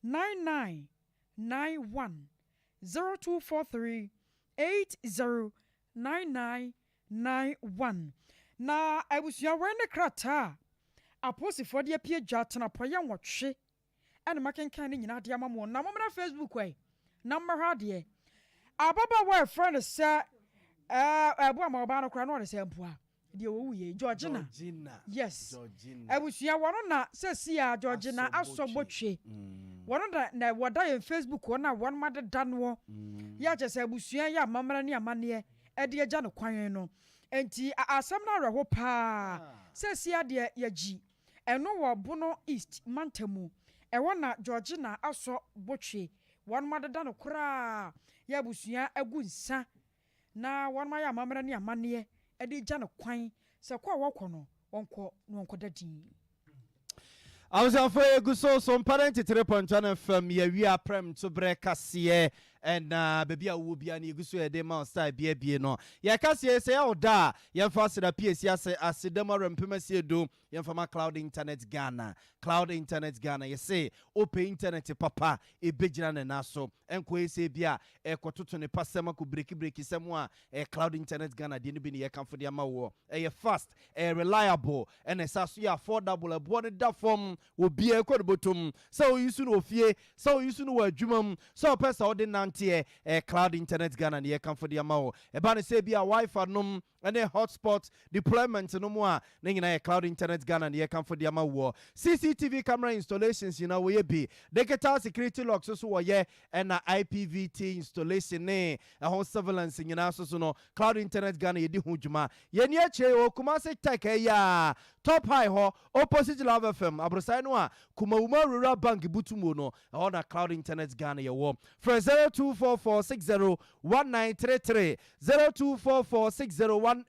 99 91, 0243 80 99 91. Na abusua wei ne krataa a aposifoɔ de apue dwa tenapɔyɛ nwɔtwe ɛna makenkan ne nyinaa de ama mo. Na mommra Facebook ɛ na mommɛhwɛ adeɛ. Ababaawa a ɛfrɛ no sɛ ɛɛ ɛboa ma ɔbaa no koraa na ɔde sɛ mpoa deɛ wɔwu yɛ Georgina. Yes. Abusua wɔn na sɛsi a Georgina asɔ botwe. Wɔn na na wɔda yɛn Facebook hɔ na wɔn adeda noɔ. Yɛ akyɛ sɛ abusua yɛ amammerɛ ne amanneɛ de agya no kwan no. Enti asɛm no awerɛho paa. Seesei ara deɛ yɛagyi ɛno wɔ Bono East mantam mu. Ɛhɔ na Georgina asɔ botwe. Wɔnom adeda no koraa yɛ abusua agu nsa na wɔnom ayɛ amammerɛ ne amanneɛ de agya no kwan. sɛ kɔ a wɔkɔ no, wɔnkɔ na wɔnkɔda dinn. Abusuafo yɛgu so so mpa 93.1 FM yɛwie aprɛm to berɛ kaseɛ ɛna baabi a wowɔ bia no yɛgu so yɛde ma style biabie no yɛkaseɛ sɛ yɛwo da a yɛmfa aseda pie ase aseda mu awerɛmpem asie do. Yɛmfa ma Cloud Internet Ghana. Cloud Internet Ghana, yɛse wopɛ internet papa ɛbɛgyina ne nan so, ɛnkɔ ɛsɛ bi a ɛkɔtoto ne pasɛm akɔ break sɛm a ɛyɛ Cloud Internet Ghana deɛ no bi ne yɛkamfo de ama woɔ. Ɛyɛ fast, ɛyɛ reliable, ɛna ɛsa so yɛ affordable. Ɛboɔ no da fam, obiara ɛkɔ ne bɔtɔm, sɛ oyi so no wɔ fie, sɛ oyi so no wɔ adwuma mu, sɛ ɔpɛ sɛ ɔde nanteɛ, ɛyɛ Cloud Internet Ghana ne yɛkamfo de ama wo. Ɛba ne sɛ bi a WiFi nom ɛne hotspot deployment no mu a, ne nyinaa yɛ Cloud Internet Ghana ne yɛkamfo de ama woɔ. CCTV camera installations nyinaa wɔyɛ bi, digital security locks nso wɔyɛ, ɛna IPVT installation ne ɛho surveillance nyinaa nso so no, Cloud Internet Ghana yɛdi ho dwuma. Yɛni akyire wɔ Kumase Tech, ɛyɛ a Top High hɔ, opposite Love FM aborosan no a Kumawuma Rural Bank butu mu no, ɛhɔ na Cloud Internet Ghana yɛwɔ. Frɛ 0244601933, 024460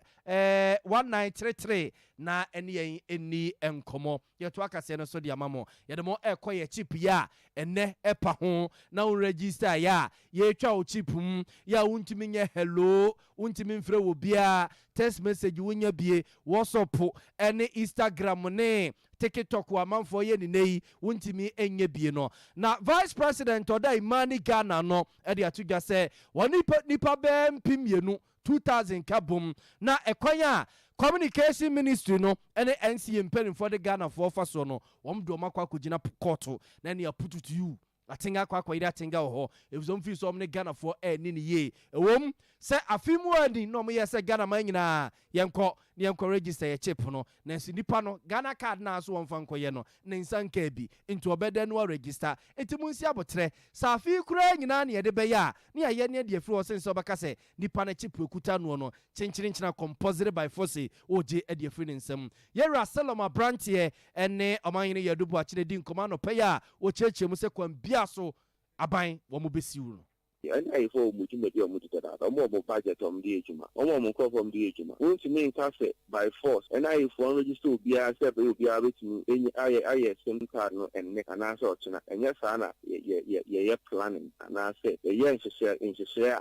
1933 na ɛne yɛn ɛni nkɔmmɔ. Yɛto akaseɛ no so de ama mo. Yɛde mo ɛkɔ yɛ chip yi a ɛnɛ ɛpa ho na wo register yɛ a yɛtwa wo chip mu yɛ a wontumi nyɛ hello, wontumi mfrɛ wɔ biara, text message wonya bie, WhatsApp ɛne Instagram ne TikTok wɔ amanfoɔ yɛ ne nɛ yi wontumi nyɛ bie no. Na Vice President ɔda Imani Ghana no ɛde ato dwa sɛ wɔn nipa bɛɛ 2,000, 2000 ka bom, na ɛkwan a Communication Ministry no ne NCA mpanimfoɔ de Ghanafoɔ fa soɔ no, wɔn de wɔn akɔ akɔgyina kɔɔto na ne apututu yiw atenga akɔ akɔyere atenga wɔ hɔ, efisɛ wɔn fi so wɔn ne Ghanafoɔ ɛɛni ne yie. Ɛwɔm sɛ afi mu ani na wɔn yɛ sɛ Ghana man nyinaa yɛnkɔ ne yɛnkɔ register yɛ chip no, nanso nipa no Ghana Card naa so wɔn fa nkɔyɛ no ne nsa nkaa bi, nti ɔbɛdɛ no register. Nti mu nsi abotire sɛ afi koraa nyinaa ne yɛde bɛyɛ a ne yɛayɛ ne yɛde afiri hɔ sɛ nsɛ ɔbɛka sɛ nipa no chip ekuta noɔ no kyenkyerenkyena compulsory by force ɔgye ɛde afiri ne nsam. Yɛwura Selom aberanteɛ ɛne ɔmanhene yɛde bu akyerɛ di nkɔmɔ anɔpɛ yi a wɔkyerɛkyerɛ mu sɛ kwan bia so aban wɔn bɛsiw no. Ɛne ayefo wɔ mu dwumadi a ɔmo di dadaada, ɔmo wɔ mo budget a ɔmo de yɛ adwuma, ɔmo wɔ mo nkurɔfoɔ a ɔmo de yɛ adwuma. Wontumi nka sɛ by force ɛne ayefo wɔn register obiara sɛ ɛbɛyɛ obiara bɛtumi enyi ayɛ SIM card no ɛnnɛ anaasɛ ɔkyena. Ɛnyɛ saa na yɛ yɛ yɛyɛ planning anaasɛ yɛyɛ nhyehyɛ a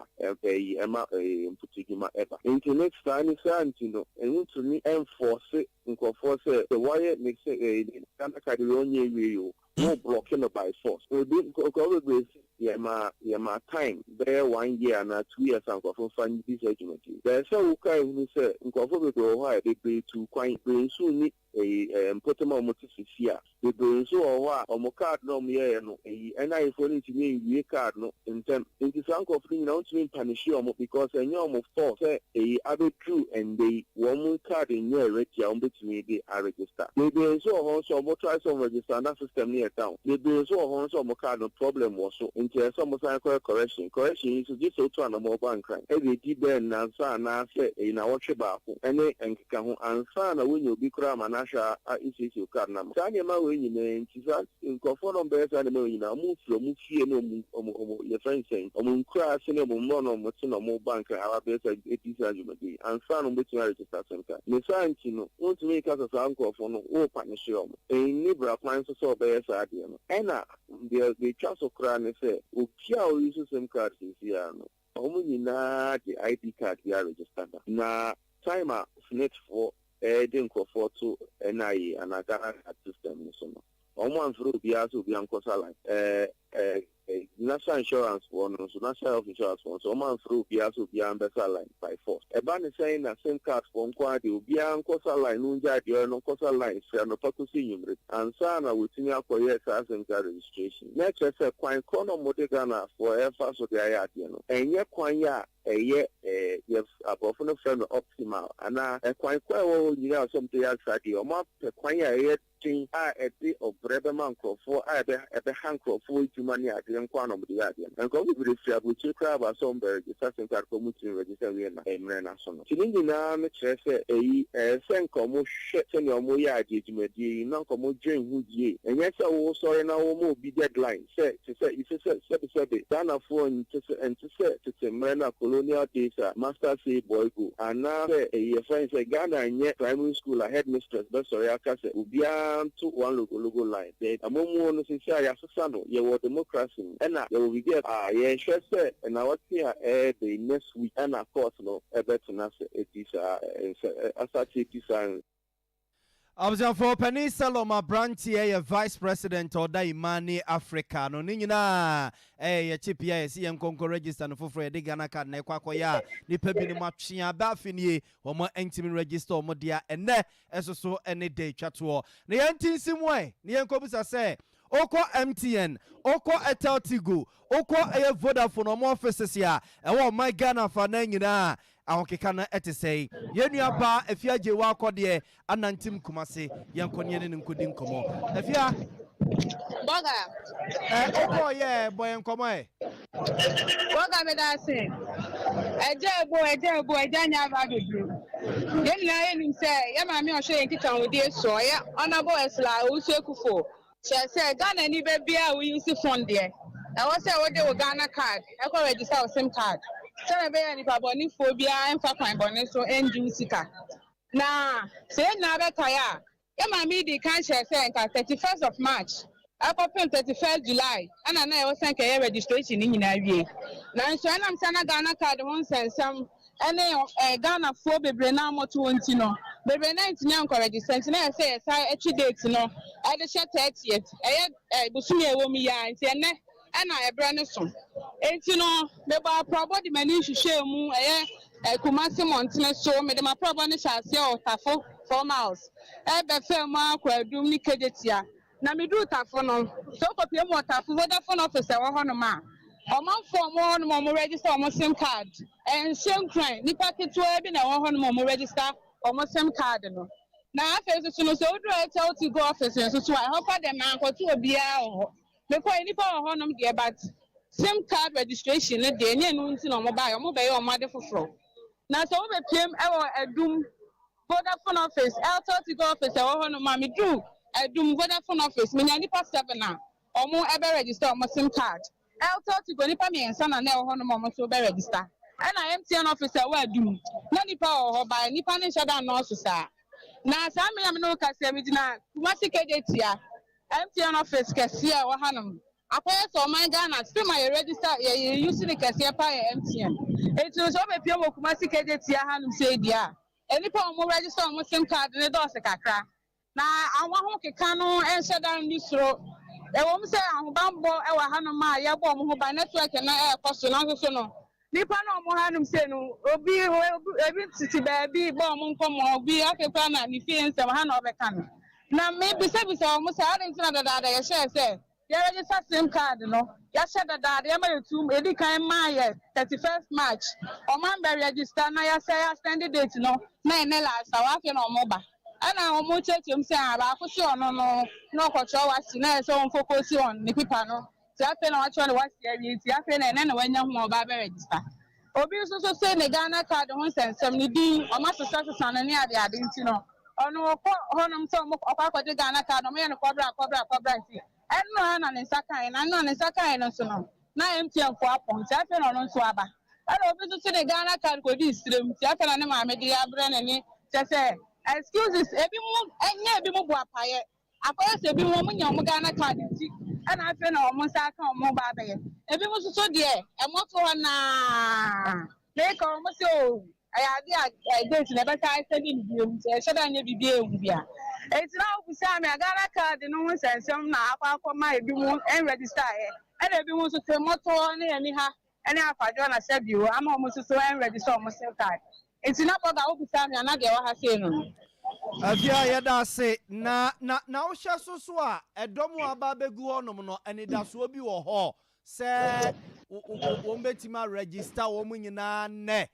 ɛyi ɛma ɛyɛ mputudwuma ɛba. Nti ne saa ne saa nti no, ɛntumi ɛnforce nkurɔfoɔ sɛ wɔayɛ ne sɛ ɛɛ Ghana Card wei ɔnyɛ ewie yi o, wɔn block no by force. Ebi nkurɔfoɔ bebree yɛma time bɛyɛ one year anaa 2 years a nkurɔfoɔ fa di saa dwumadie. Bɛyɛ sɛ woka ehunu sɛ nkurɔfoɔ bebree wɔ hɔ a bebree tu kwan, bebree nso ni ɛyi mpɔtam a wɔte sisi a, bebree nso wɔ hɔ a wɔn card na wɔn yɛɛ no ɛyi ɛna ayefoɔ no ntumi nwie card no ntɛm. Nti saa nkurɔfoɔ no nyinaa wɔntumi mpunish wɔn because ɛnyɛ wɔn fault sɛ ɛyi abɛduru ɛnde yi wɔn card nyɛ ready a wɔn bɛtumi de aregister. Bebree nso wɔ hɔ nso a wɔn try sɛ wɔn register na system no yɛ down. Bebree nso wɔ hɔ nso a wɔn card no problem wɔ so, nti ɛsɛ wɔn san kɔyɛ correction. Correction yi nso gye sɛ otu anamɔ ɔba Nkran ɛde edi bɛn nansa anaasɛ ɛyi na wɔtwe baako ɛne nkeka ho ansa na wonya obi koraa ama n'ahwɛ a esiesie card no ama. Saa nneɛma wei nyinaa nti, saa nkurɔfoɔ no bɛyɛ saa nneɛma wei nyinaa, ɔmo firi ɔmo fie ne ɔmo yɛfrɛ nsɛn ɔmo nkura ase ne ɔmo mmerɛ na ɔmo te na ɔmo ba Nkran aba bɛyɛ saa edi saa dwumadie ansa na ɔmo bɛtumi aregister SIM card. Ne saa nti no, wɔntumi nka sɛ saa nkurɔfoɔ no wɔrepa ne hye ɔmo ɛnni bra kwan nso sɛ ɔbɛyɛ saa adeɛ no. Ɛna deɛ etwa so koraa ne sɛ obi a ɔyi so SIM card sisi a no, wɔn nyinaa de ID card bi aregister da, na time a SSNIT foɔ ɛde nkurɔfoɔ to NIA anaa Ghana Card system no so no, wɔn amfrɛ obiara sɛ obiara nkɔsa line. ɛɛ ɛɛ National Insurance foɔ no nso, National Health Insurance foɔ nso, wɔn amfrɛ obiara sɛ obiara mbɛsa line by force. Ɛba ne sɛn na SIM card foɔ nko ara de obiara nkɔsa line no ngya adeɛ no nkɔsa line firi anɔpa kɔsi enyimire ansa na wɔtumi akɔyɛ saa SIM card registration? Na ɛkyerɛ sɛ kwan korɔ na wɔde Ghana foɔ ɛfa so de ayɛ adeɛ no, ɛnyɛ kwan yɛ a ɛyɛ yɛ aborɔfo no frɛ no optimal anaa ɛkwan kɔ a ɛwɔ hɔ nyinaa sɛ ɔmo de yɛ asa deɛ ɔmo apɛ kwan a ɛyɛ. den a ɛde ɔbrɛ bɛma nkurɔfoɔ a ɛbɛ ɛbɛha nkurɔfoɔ adwuma ne adeɛ nko ara na wɔde yɛ adeɛ no. Nkurɔfoɔ bebree firi aburokyire koraa aba sɛ wɔbɛ register sim card koraa wɔntumi nregister nwie na mmerɛ no aso no. Nti ne nyinaa no kyerɛ sɛ ɛyi ɛyɛ sɛ nka wɔhwɛ sɛnea wɔyɛ adeɛ dwumadie yi na nka wɔdwen ho yie. Ɛnyɛ sɛ wosɔre na woma obi deadline sɛ te sɛ you sɛ sɛbesɛbe Ghanafoɔ nte sɛ ɛnte sɛ tete mmerɛ no a colonial days a master say boy go anaa sɛ ɛyi yɛfrɛ no sɛ Ghana nyɛ primary school a headmistress bɛsɔre aka sɛ obiara nto one logologo line. Daabi. Amammuo no seesei a yɛasesa no yɛwɔ democracy mu ɛna yɛwɔ biribi a yɛhwɛ sɛ nnawɔtwe a ɛreba yi next week ɛna court no bɛtena ase adi saa nsɛ asate adi saa Abusuafoɔ panin Selom abranteɛ yɛ Vice President a ɔda Imani Africa no. Ne nyinaa ɛyɛ yɛ chip yi a yɛsi yɛn nkɔnkɔ register no foforɔ yɛde Ghana card na ɛkɔ akɔyɛ a nipa binom atwe aba afe nie wɔn ntumi register wɔn dea ɛnɛ ɛso so ɛne da etwa toɔ. Na yɛn ti nsi mu ɛ na yɛn kɔbisa sɛ Wokɔ MTN, wokɔ Airtel Tigo, wokɔ ɛyɛ Vodafone wɔn offices a ɛwɔ ɔman Ghana afanan nyinaa a, ahokeka no ɛte sɛn? Yɛn nua baa Afia Agyewaa Akɔdeɛ anantim Kumasi, yɛnkɔ ne yɛne no nkɔdi nkɔmmɔ. Afia. Bɔga. Ɛ, wokɔɔ yɛ ɛ, bɔ yɛn nkɔmmɔ ɛ. Bɔga meda ase. Ɛgya ebo, ɛgya ebo, ɛgya nyɛ aba abɛduru. Yɛn nyinaa yɛnim sɛ yɛn maame a ɔhwɛ yɛn nkitahodie soɔ, ɔyɛ Honourable Ursula Owusu Akuffo. Kyerɛ sɛ Ghanani ba biara a wo use phone deɛ, ɛwɔ sɛ wode wo Ghana card kɔ register wo sim card sɛdeɛ ɛbɛyɛ a nipa bɔnefoɔ biara mfa kwan bɔne so ngye wo sika. Na sɛ yɛn nyinaa bɛkae a, Yɛn maame yi dii kan hyɛɛ sɛ nka 31st of March kɔpem 31st July na na ɛwɔ sɛ nka yɛyɛ registration no nyinaa wie. Nanso ɛnam sɛ na Ghana card ho nsɛnsɛm ne Ghanafoɔ bebree no ara mmɔto hɔ nti no, bebree no ara antumi ankɔ register nti na ɛyɛ sɛ yɛsan twe date no de hyɛ 30th, ɛyɛ bosome a ɛwɔ mu yi ara nti ɛnnɛ na ɛberɛ no so. Enti no, mebɔɔ aprɔbɔ de m'ani hwehwɛɛ mu, ɛyɛ Kumasi mmɔntene so. Mede m'aprɔbɔ no hyɛɛ aseɛ wɔ Tafo, 4 Miles, bɛfaa mu ara kɔɔ Adum ne Kejetia. Na meduruu Tafo no, sɛ wokɔpue mu wɔ Tafo Vodafone office a ɛwɔ hɔnom a, ɔmanfoɔ a wɔwɔ hɔnom a wɔregister wɔn sim card, ɛnhyɛ nkuran, nnipa ketewaa bi na ɛwɔ hɔnom a wɔregister wɔn sim card no. Na afei nso so no, sɛ woduru Airtel Tigo office nso so a, ɛhɔ pa deɛ mankɔto obiara wɔ hɔ. Mekɔe nnipa wɔ hɔ nom deɛ but sim card registration no deɛ ɛnyɛ ɛno nti na ɔmo baeɛ, ɔmo bɛyɛ ɔmo ade foforɔ. Na sɛ wo bɛpiem wɔ Adum Vodafone office, Airtel Tigo office ɛwɔ hɔ nom a, meduru Adum Vodafone office menya nnipa seven a ɔmo ɛbɛ register ɔmo sim card. Airtel Tigo nnipa mmiɛnsa na na ɛwɔ hɔ nom a ɔmo nso bɛ register. Ɛna MTN office a ɛwɔ Adum na nnipa wɔ hɔ but nnipa no nhyɛ da nnɔɔso saa. Na saa mmere a me ne wo kasa yi megyina Kumasi Kejetia MTN office kɛseɛ a ɛwɔ hanom. Akɔyɛ sɛ ɔman Ghana sim a yɛ register yɛ yɛ use no kɛseɛ paa yɛ MTN. Enti no sɛ wobɛpue wɔ Kumasi Kejetia hanom sei deɛ a, nnipa a wɔn register wɔn sim card no dɔɔse kakra. Na wɔn ahokeka no nhyɛ da nni soro. Ɛwɔ mu sɛ ahobanbɔ wɔ hanom a yɛbɔ wɔn ho ban, network no ɛrekɔ so nanso so no, Nnipa no a wɔwɔ hanom sei no, obi, ebi tete baabi bɔ wɔn nkɔmmɔ, obi afei koraa na ne fie nsɛm ha na ɔbɛka no. Na mebisabisa wɔn sɛ, adɛn nti na dadaada yɛhyɛɛ sɛ yɛregister sim card no, yɛahyɛ dadaada, yɛma yɛtum, yɛdi kan maa yɛ 31st March, wɔn ambɛ register na yɛasɛ yɛasɛnde date no, na ɛnɛ last hour, afei na wɔba. Ɛna wɔkyerɛkyerɛ mu sɛ, ah, baako se ɔno no, na ɔkɔkyerɛ WASSCE, na ɛyɛ sɛ wɔmfocus on ne paper no. Nti afei na wakyerɛ no WASSCE awie nti afei na ɛnɛ na wanya ho a ɔba abɛ register. Obi nso so se ne Ghana card ho nsɛnsɛm, ne din ɔmo asesa sesa no ne ade ade nti no ɔno ɔkɔ hɔnom sɛ ɔmo ɔkɔ akɔgye Ghana card, ɔmo yɛ no kɔbra kɔbra kɔbra nti ɛno ara na ne nsa kae, na ɛno a ne nsa kae no nso no na MTN fo apɔn nti afei na ɔno nso aba. Ɛna obi nso se ne Ghana card kɔdi nsirem nti afei na ne maame de abrɛ n'ani, kyɛ sɛ excuses ebi mu ɛnyɛ ebi mu bu apayɛ. Akɔyɛ sɛ ebi wɔn nya wɔn Ghana card nti ɛna afei na wɔn nsa aka wɔn ba abɛyɛ. Ebi mu nso so deɛ ɛmɔto hɔ naa meka wɔn sɛ o ɛyɛ ade a ɛ date na ɛbɛsa ɛsɛ ne bio nti ɛhyɛ dɛ nyɛ biribi ehu bia. Eti na wobusa mi a, Ghana card no ho nsɛnsɛm na akɔ akɔma ebi mu ɛnregister yɛ, ɛna ebi mu nso te mɔto ne ani ha ɛne akwadwo na sɛ bio ama wɔn nso so ɛnregister wɔn sim card. Nti na bɔga wobusa mi a, na deɛ ɛwɔ ha sei no. Afia, yɛda ase. Na wohyɛ so so a ɛdɔm a aba abɛgu hɔnom no, anidasoɔ bi wɔ hɔ sɛ wɔn bɛtumi aregister wɔn nyinaa nnɛ?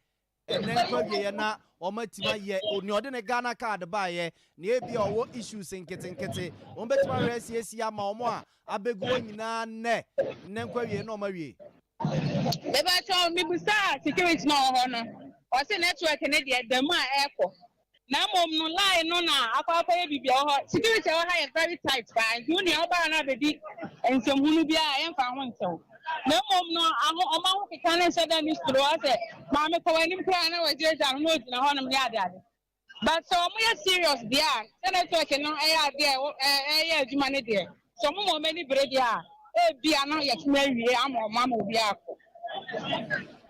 Ɛnnɛ nkɔ awieɛ na wɔn atumi ayɛ nea ɔde ne Ghana card baeɛ, nea ebia ɔwɔ issues nketenkete, wɔn bɛtumi ahwɛ asiesie ama wɔn a abɛgu hɔ nyinaa nnɛ, nnɛ nkɔ awieɛ na wɔn awie. Mepakyɛw mibusaa security no a ɔwɔ hɔ no, ɔse network no deɛ da mu a ɛkɔ na mmom no line no na akɔ akɔyɛ biribi a ɛwɔ hɔ. Security a ɛwɔ ha yɛ very tight paa nti wo nua woba ha na abɛdi nsɛmhunu biara a yɛmfa ho nkyɛ wo. Na mmom no aho wɔn ahokeka no nhyɛ da nni soro asɛ maame kɔ w'anim koraa na wagyinagyina ho na ogyina hɔnom ne ade ade. But sɛ ɔmo yɛ serious deɛ a, sɛ network no ɛyɛ adeɛ a ɛyɛ adwuma no deɛ, sɛ ɔmo ma ɔmo ani bere deɛ a, ebia na yɛatumi awie ama ɔmo ama obiara akɔ.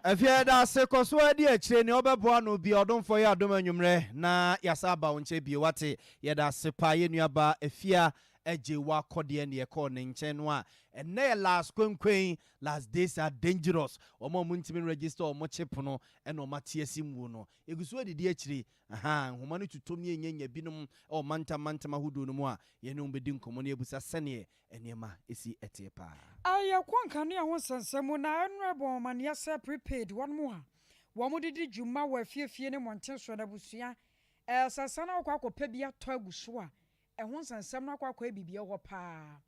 Afie yɛda ase kɔ so ara di akyire nea ɔbɛboa no bia ɔdomfoɔ yɛ adom anwummerɛ na yɛasan aba wo nkyɛn bio wate yɛda ase paa yɛn nua baa Afia agye wakɔ deɛ ne yɛkɔɔ ne nkyɛn no a ɛnnɛ yɛ last kwenkwen last days are dangerous wɔn a wɔn ntumi register wɔn chip no ɛna wɔn ate asi muo no Yɛgu so adidi akyiri. Ahaa, nhoma no totɔ mu yɛnyanya binom wɔ mantam mantam ahodoɔ no mu a yɛne wɔn bɛdi nkɔmmɔ na yɛabisa sɛdeɛ nneɛma si teɛ paa. Yɛkɔ nkanea ho nsɛnsɛm mu na ɛno ɛbɔ wɔn amaneɛ sɛ prepaid wɔnom a wɔn de di dwuma wɔ afie fie ne mmɔnten soɔ no abusua sɛ sane akɔ akɔpɛ bi atɔ agu so a ɛho nsɛnsɛm no akɔ akɔyɛ biribi ɛwɔ hɔ paa.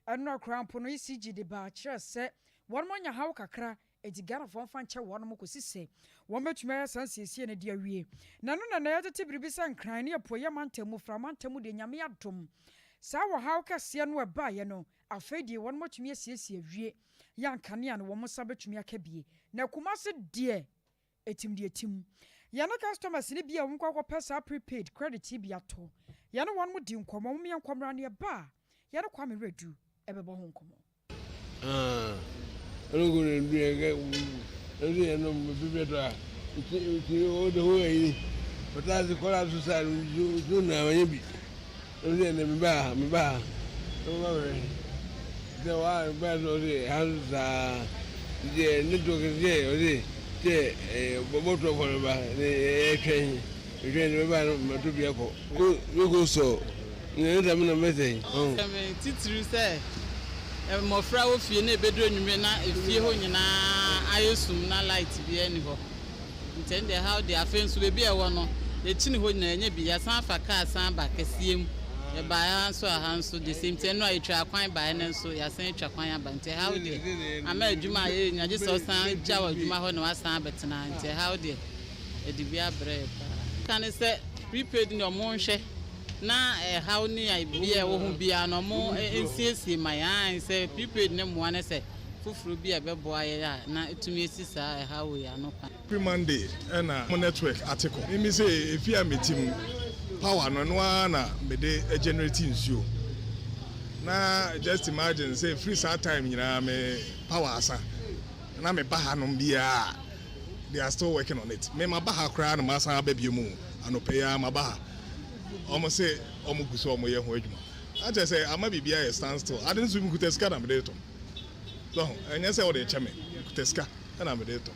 Ɛnora koraa mpo no ECG de baa kyerɛ sɛ wɔnom anya haw kakra Enti Ghanafoɔ mfa nkyɛ wɔnom kɔsi sɛ wɔn bɛtumi ayɛ saa nsiesie no de awie. Na ɛno na na yɛtete biribi sɛ Nkran ne Apueeɛ mantam mu, Fra mantam mu deɛ Nyame adom saa ɔhaw kɛseɛ no a ɛbaeɛ no afei deɛ wɔnom atumi asiesie awie yɛ a nkanea no wɔn nsa bɛtumi aka bie. Na Kumasi deɛ ɛtim deɛ ɛtim. Yɛne customers no bi a wɔn kɔ akɔpɛ saa prepaid credit yi bi atɔ, yɛne wɔnom di nkɔmmɔ, mom yɛnkɔ mmra na yɛba a yɛne Kwame Wiredu bɛbɔ ho nkɔmmɔ. Asɛm titiriw sɛ mmofra wɔ fie na ebedu anwummere na efie hɔ nyinaa ayɛ sum na light biara nni hɔ. Nti ɛno deɛ ɛhaw deɛ. Afei nso baabi a ɛwɔ no, yɛkyini hɔ nyinaa yɛnya bi. Yɛasan afa kaa san aba kɛseɛ mu. Yɛbaeɛ ara nso a ha nso the same thing. Ɛno a yɛtwaa kwan baeɛ no nso yɛasan atwa kwan aba. Nti ɛhaw deɛ ama adwuma a yɛyɛ nyinaa gye sɛ wosan gyaw adwuma hɔ na woasan abɛtena ha. Nti ɛhaw deɛ ɛde bi abrɛ yɛn paa. Ka ne sɛ prepaid no deɛ wɔnhwɛ. Na ɛhaw ne bia ɛwɔ ho biara no ɔmo nsiesie ma yɛn aane sɛ prepaid no mmoa ne sɛ foforɔ bi a ɛbɛboa yɛn a na ɛtumi asi saa ɛhaw wei ano kwan. Every Monday na mo network ate kɔ. Me se efie a mete mu power no ɛno ara na mede generate nsuo na just imagine sɛ ɛfiri saa time nyinaa me power asa na me ba hanom biara they are still working on it. Me maba ha koraa na masan aba bio mu anɔpa yi ara maba ha. Wɔn se wɔn gu so wɔn yɛ ho adwuma. Na kyerɛ sɛ ama biribi ayɛ stand still. Ade no nso mekuta sika na mede retɔ. So ho, ɛnyɛ sɛ wɔde rekyɛ me. Mekuta sika na mede retɔ.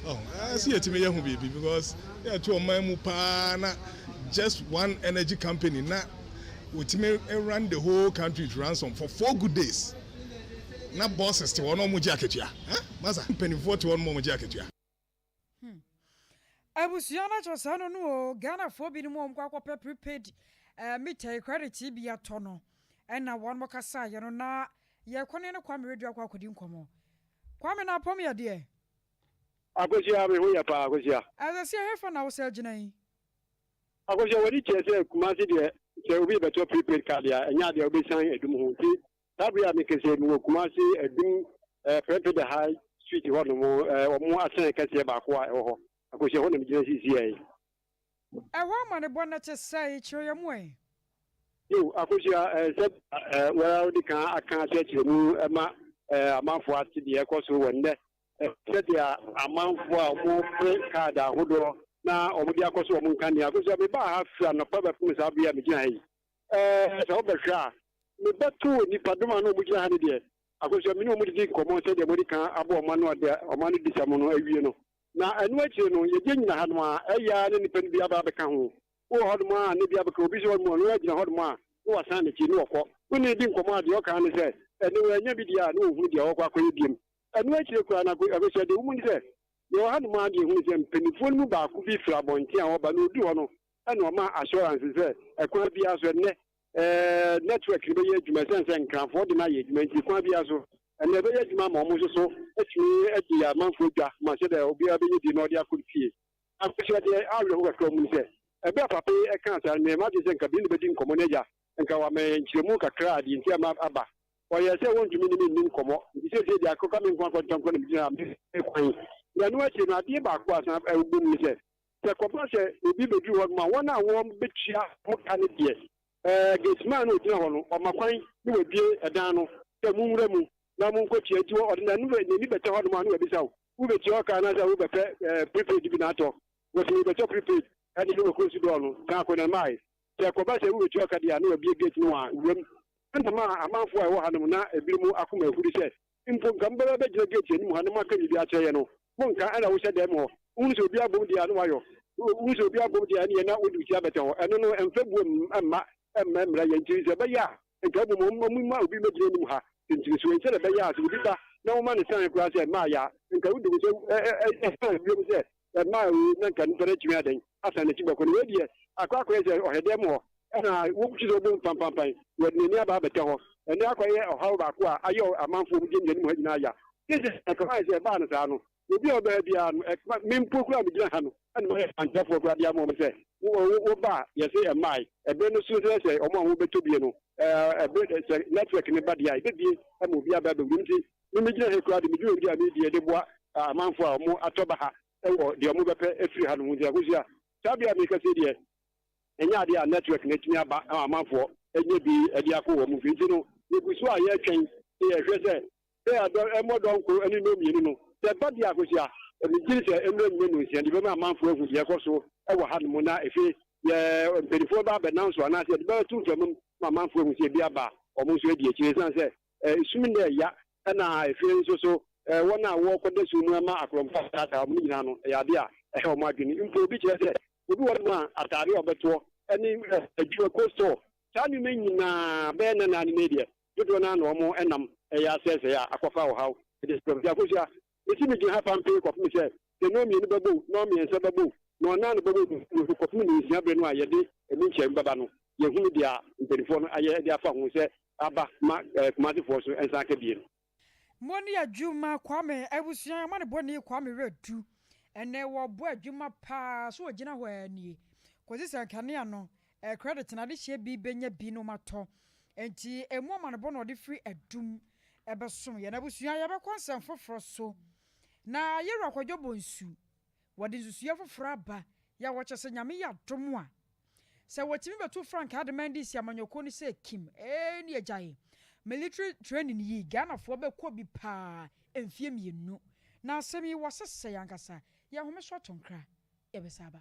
So ho, ɛsɛ yɛtumi yɛ ho biribi because yɛto ɔman mu paa na just one energy company na wɔtumi run the whole country to ransom for 4 good days. Na bosses te hɔ na wɔn gye akatua. Huh? Masa, mpanimfoɔ te hɔ na wɔn gye akatua. Abusua no kyerɛ saa no no o, Ghanafoɔ binom a wɔkɔ akɔpɛ prepaid meter yi credit yi bi atɔ no ɛna wɔn kasaeɛ no na yɛkɔ ne ne Kwame Radio akɔ akɔdi nkɔmmɔ. Kwame na apɔm yɛ deɛ? Akosua, me ho yɛ paa, Akosua. Ɛsɛ sɛ ɛhefa na wosɛ gyina yi? Akosua, w'ani kyerɛ sɛ Kumasi deɛ sɛ obi bɛtɔ prepaid card a ɛnyɛ adeɛ a wobɛsian adum ho nti saa bere a mekasa yi mewɔ Kumasi Adum Prempeh the High Street hɔ nom wɔn ahyɛn kɛseɛ baako a ɛwɔ hɔ. Akosua, hɔ na megyina seesei yi. Ɛhɔ amanebɔ no te sɛn? Kyerɛ yɛn mu ɛ. Yiw, Akosua, sɛ woara wode kan aka akyerɛkyerɛ mu ma amanfoɔ ate deɛ ɛrekɔ so wɔ nnɛ, sɛdeɛ amanfoɔ a wɔpere kaad ahodoɔ na wɔde akɔ so wɔn nkanea. Akosua, mebaa ha firi anɔpa bɛpem saa bere a megyina ha yi. Sɛ wobɛhwɛ a, mebɛtoo nnipadɔm a na wɔgyina ha no deɛ, Akosua, me ne wɔn didi nkɔmmɔ sɛdeɛ mode kan abɔ wɔn ano ade wɔn ano disam no awie no. Na ɛno akyire no, yɛgye nyina ha nom a, ɛyɛ ara na nnipa no bi aba abɛka ho. Wowɔ hɔnom a, na bi abɛka, obi nso wɔ hɔnom a, ɔno ara gyina hɔnom a, na wasan n'akyi, na ɔkɔ. Wo ne no di nkɔmmɔ a, deɛ ɔka ara ne sɛ, ɛnnɛ wannya bi deɛ a, na ɔnhunu deɛ ɔrekɔ akɔyɛ biom. Ɛno akyire koraa no, Akosua, deɛ ɛwɔ mu ne sɛ, Yɛwɔ hanom ara de yɛhunu sɛ mpanimfoɔ no mu baako bi firi abɔnten a ɔreba na ɔduru hɔ no ɛna ɔma assurance sɛ ɛkwan biara so ɛnnɛ ɛɛ network no bɛyɛ adwuma ɛsiane sɛ Nkranfoɔ de no ayɛ adwuma nti kwan biara so ɛnnɛ ɛbɛyɛ adwuma ama wɔn nso so atumi adi amanfoɔ dwa ma sɛdeɛ obiara bɛnya bi na ɔde akɔ ne fie. Akosua deɛ awerɛho kakra wɔ mu ne sɛ ɛberɛ a papa yi kaa saa no meyɛɛ m'adwene sɛ nka me ne no bɛdi nkɔmmɔ na agya nka wama yɛn nkyerɛmu kakra a deɛ nti a aba. Ɔyɛɛ sɛ wɔntumi ne me nni nkɔmmɔ, nti seesei deɛ akɔka me nko akɔntɔnkɔ na megyina ha me kwan. Na ɛno akyiri no, adeɛ baako a asan wɔ mu ne sɛ, sɛ ɛkɔba sɛ obi bɛduru hɔnom a, wɔn a wɔbɛtua ho ka no deɛ, ɛɛ gateman no a ɔgyina hɔ no, ɔma kwan na wabue ɛdan no sɛ monwura mu na monkɔtua. Nti ɔde n'ani bɛtɛ hɔnom a na wabisa wo, wobɛtua ɔka anaasɛ wobɛpɛ ɛɛ prepaid bi na atɔ? Wɔsi mebɛtɔ prepaid ɛde ne wɔ close door no, san akɔ na mmae. Sɛ ɛkɔba sɛ wubetua ka de a, na wɔabue gate no a wuram. Ɛna maa amanfoɔ a ɛwɔ hanom na ebinom akoma ahuri sɛ, Mpo nka mobɛba abɛgyina gate anim ha na moaka biribi akyerɛ yɛn no, monnka, ɛna wohyɛ dɛm hɔ. Wohunu sɛ obi abom deɛ a, na wayɔ. Wohunu sɛ obi abom deɛ a, ɛneɛ na wode wo ti abɛtɛ hɔ. Ɛno no, ɛmfa buo mma mma mmra yɛn nti. Sɛ ɛbɛyɛ a, nka mmom wɔmma obi mmɛgyina anim ha nkyiri so, sɛdeɛ ɛbɛyɛ a sɛ obi ba na woma no sign koraa sɛ mmaeɛ a, nka wode wo nsa sign wiem sɛ Ɛmaa wei na nka nipa no atumi adɛn asan n'akyi bɛkɔ no. Wei deɛ akɔ akɔyɛ sɛ ɔhwɛ dɛm hɔ ɛna wotwi sɛ wobom pampampan wɔde n'ani aba abɛtɛ hɔ. Ɛnɛ akɔyɛ ɔhaw baako a ayɛ amanfoɔ a wɔgyinagyina anim ha nyinaa ya. Seesei ɛka ayɛ sɛ ɛbaa no saa no, obi a ɔba ha biara no, ɛka me mpo koraa a megyina ha no ɛna mayɛ kwankyerɛfoɔ koraa de ama wɔn sɛ woba a yɛse ɛmmae. Ɛberɛ no so sɛ sɛ wɔn a wɔbɛtɔ bie no ɛberɛ sɛ network no ba deɛ a ɛbɛbie ama obi aba abɛwura mu nti Me megyina ha koraa de me dwumadi a meredi de boa amanfoɔ a wɔn atɔ ba ha wɔ deɛ wɔn bɛpɛ afiri ha no ho nti Akosua, saa berɛ a merekasa yi deɛ ɛnyɛ adeɛ a network no atumi aba ama amanfoɔ anya bi de akɔ wɔn fie nti no yɛgu so a yɛretwɛn sɛ yɛhwɛ sɛ sɛ adɔ ɛmmɔ dɔnko ne nnɔn mmienu no sɛ ɛba deɛ Akosua, megye di sɛ mmerɛ nyina nnɔnsia deɛ ɛbɛma amanfoɔ ahu deɛ ɛkɔ so wɔ ha nom na ɛfei yɛ mpanimfoɔ ba abɛnam so anaasɛ yɛde bɛto mframa mu ma amanfoɔ ahu sɛ ebi aba a wɔn nso adi akyire ɛsiane sɛ Esum nnɛ ɛya, ɛna efie nso so wɔn a wɔkɔda sum mu ma akorɔmfo ataataa wɔn no nyinaa no, ɛyɛ ade a ɛha wɔn adwene. Mpo obi kyerɛ sɛ obi wɔ hɔnom a atade a ɔbɛtoɔ ne adwuma, kɔ store, saa nneɛma yi nyinaa bɛyɛ nna ne nnɛ yi deɛ, dodoɔ no ara na wɔnam ɛyɛ asɛesɛe a akɔfa ɔhaw de abrɛ wɔn. Nti Akosua, mese megyina ha pampee kɔpem sɛ sɛ nnɔnmienu bɛbɔ o, nnɔnmiɛnsa bɛbɔ o, nnɔnnan no bɛbɔ o, kɔpem nnɔnsia berɛ no a yɛde ɛmu nkyerɛmu bɛba no, yɛhunu deɛ mpanimfoɔ no ayɛ de afa ho sɛ aba ma Kumasefoɔ so nsa aka bie no. Mo ne adwuma Kwame abusua amanebɔni Kwame Werɛdu ɛnɛ wɔbɔ adwuma paa so ɔgyina hɔ aa nie kɔsi sɛ nkanea no credit no adehyeɛ bi bɛnya bi na ɔmatɔ nti ɛmu amanebɔ na ɔde firi adum ɛbɛsom yɛn abusua yɛbɛkɔ nsɛm foforɔ so na Yɛwura Kwadwo Bonsu Wɔde nsusuiɛ foforɔ aba yɛ a wɔkyerɛ sɛ Nyame yɛ adom a, sɛ wɔtumi bɛto frankaa de ma NDC amanyɔkuo no sɛ Kim ee ne agyae military training yi Ghanafoɔ bɛkɔ bi paa mfie mmienu. Na asɛm yi wɔsesɛe ankasa. Yɛn home so ato nkra, yɛbɛsan aba.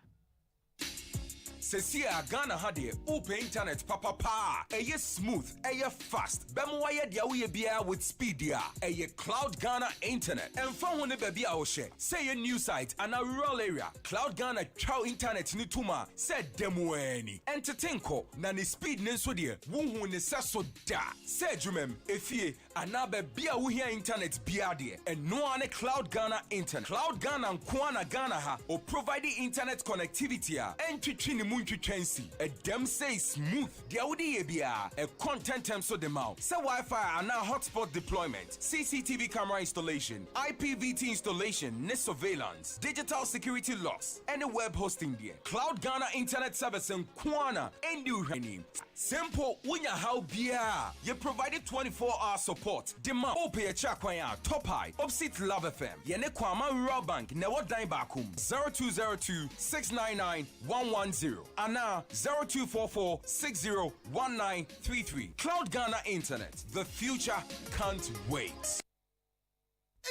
Sesie a Ghana ha deɛ wopɛ internet papa paa a ɛyɛ smooth, ɛyɛ fast, bɛma wayɛ deɛ woyɛ biara with speed deɛ a, ɛyɛ Cloud Ghana Internet. Ɛmfa ho ne baabi a wohyɛ, sɛ ɛyɛ new site anaa rural area, Cloud Ghana twa wo internet no tom a sɛ da mu ara ni. Ɛntete nkɔ, na ne speed no nso deɛ wonhuu ne sɛso da. Sɛ adwumam, efie, anaa baabi a wohia internet biara deɛ, ɛno ara ne Cloud Ghana Internet. Cloud Ghana nko ara na Ghana ha o provide internet connectivity a ɛntwetwe ne mu ntwitwa nsi. Ɛdam sei smooth, deɛ wode yɛ biara, ɛkɔ ntɛntɛm so de ma wo. Sɛ Wi-Fi anaa hotspot deployment, CCTV camera installation, IPVT installation ne surveillance, digital security locks, ɛne web hosting deɛ, Cloud Ghana Internet Service nko ara na ɛndi wo hwɛ. Sɛ mpo wonya haw biara a, yɛ provide 24 hour support de ma wo. Wopɛ yɛkyerɛ akwan a, Top High, opposite Love FM, yɛne Kwama Rural Bank na ɛwɔ dan baako mu, 0202 699 110 anaa 0244 60 1933. Cloud Ghana Internet, the future can't wait.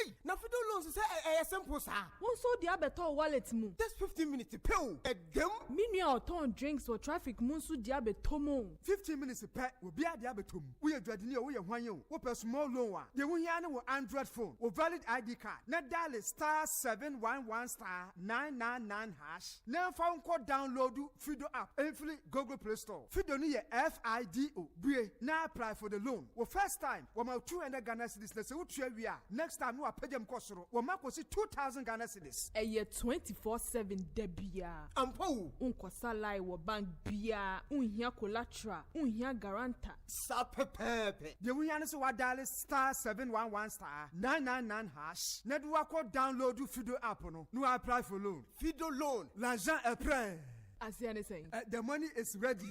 Ei na fido loans sɛ ɛyɛ simple saa. Wo nso wode abɛtɔ wo wallet mu. Just 15 minutes pɛ o, ɛdam. Me nua a ɔtɔn drinks wɔ traffic mu nso de abɛtɔ mu o. 15 minutes pɛ, obiara de abɛtɔ mu. Woyɛ dwadini o, woyɛ hwan o, wopɛ small loan a, deɛ wohia ara ne wo Android phone, wo valid ID card, na diale *711 *999 hash na ɛmfa wo nkɔ download Fido app mfiri Google Play Store. Fido no yɛ F-I-D-O. Bue na apply for the loan. Wo first time, wɔma wo 200 Ghana cedis na sɛ wotua wie a, next time na. wɔapagya mu kɔ soro. Wɔma kɔsi 2000 Ghana cedis. Ɛyɛ 24/7 da biara. Ampa o! Wonkɔsa line wɔ bank biara, wonhia collateral, wonhia guarantor. Saa pɛpɛɛpɛ. Deɛ wohia ne sɛ woadiale star 711 star 999 hash na de woakɔ download Fido app no na woapply for loan. Fido loan, l'argent est prêt! Aseɛ ne sɛn? The money is ready.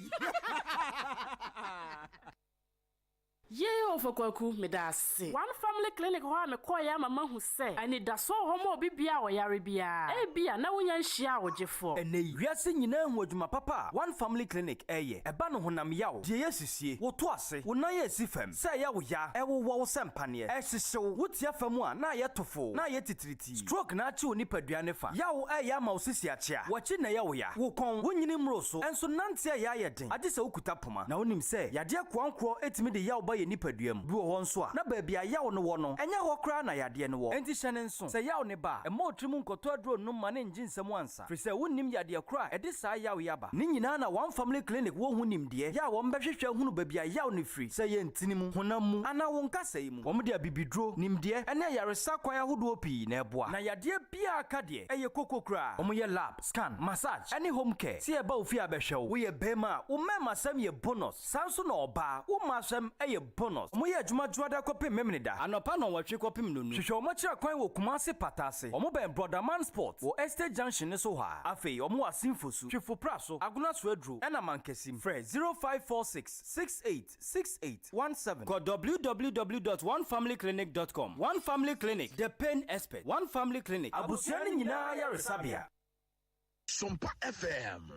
Yee Ɔfa Kwaku, meda ase. One Family Clinic hɔ a mekɔeɛ ama mahu sɛ anidasoɔ wɔ hɔ ma obi biara a ɔyare biara. Ebia na wonnya nhyiaa wo gyefoɔ. Ɛnnɛ yi, wiase nyinaa ahu adwuma papa a One Family Clinic reyɛ. Ɛba no honam yaw, deɛ ɛyɛ sisie, wo to ase, wo nan a ɛsi fam, sɛ ɛyɛ wo ya, ɛwowɔ wo sɛ mpaneɛ, ɛhyehye wo, wotia fam a na ayɛ tofoo, na ayɛ titiritii, stroke na akye wo nipadua no fa, yaw reyɛ ama wo sisi akyea, w'akyi na ɛyɛ wo ya, wo kɔn, wonyini mmoro so, nso nante a ɛyɛ ayɛ den, agye sɛ wokuta poma. Na wonim sɛ yadeɛ koankorɔ tumi de yaw ba yɛn nipadua mu. Bi wɔ hɔ nso a, na baabi a yaw no wɔ no, ɛnyɛ hɔ koraa na yadeɛ no wɔ. Enti hyɛ no nso sɛ yaw no ba a, mma wo tirim nkɔtɔ aduro nnom ma no nngye nsam ansa, firi sɛ wonnim yadeɛ korɔ a ɛde saa yaw yi aba. Ne nyinaa na One Family Clinic wɔ ho nimdeɛ yɛ a wɔbɛhwehwɛ ahunu baabi a yaw no firi, sɛ ɛyɛ ntini mu, honam mu, anaa wo nkasɛe mu. Wɔde abibiduro, nimdeɛ, ne ayaresa kwan ahodoɔ pii na ɛboa. Na yadeɛ biara ka deɛ, ɛyɛ koko koraa. Wɔyɛ lab, scan, massage, ɛne home care. Sɛ yɛba wo fie a bɛhwɛ wo. Woyɛ barima a, wo mmarimasɛm yɛ bonus. Saa nso na ɔbaa, wo mmaasɛm yɛ bonus. Wɔyɛ adwuma Dwoada kɔpem Memeneda, anɔpa nnɔnwɔtwe kɔpem nnɔnum. Hwehwɛ wɔn akyiri kwan wɔ Kumasi Pata ase. Wɔbɛn Brɔdaman Sport wɔ Estate Junction no so hɔ ara. Afei wɔwɔ Asin Fosu, Twefo Praso, Agona Soaduro, ɛna Mankasim. Frɛ 0546 68 68 17. Kɔ www dot onefamilyclinic dot com. One Family Clinic, the pain expert. One Family Clinic, abusua no nyinaa ayaresabea. Sompa FM.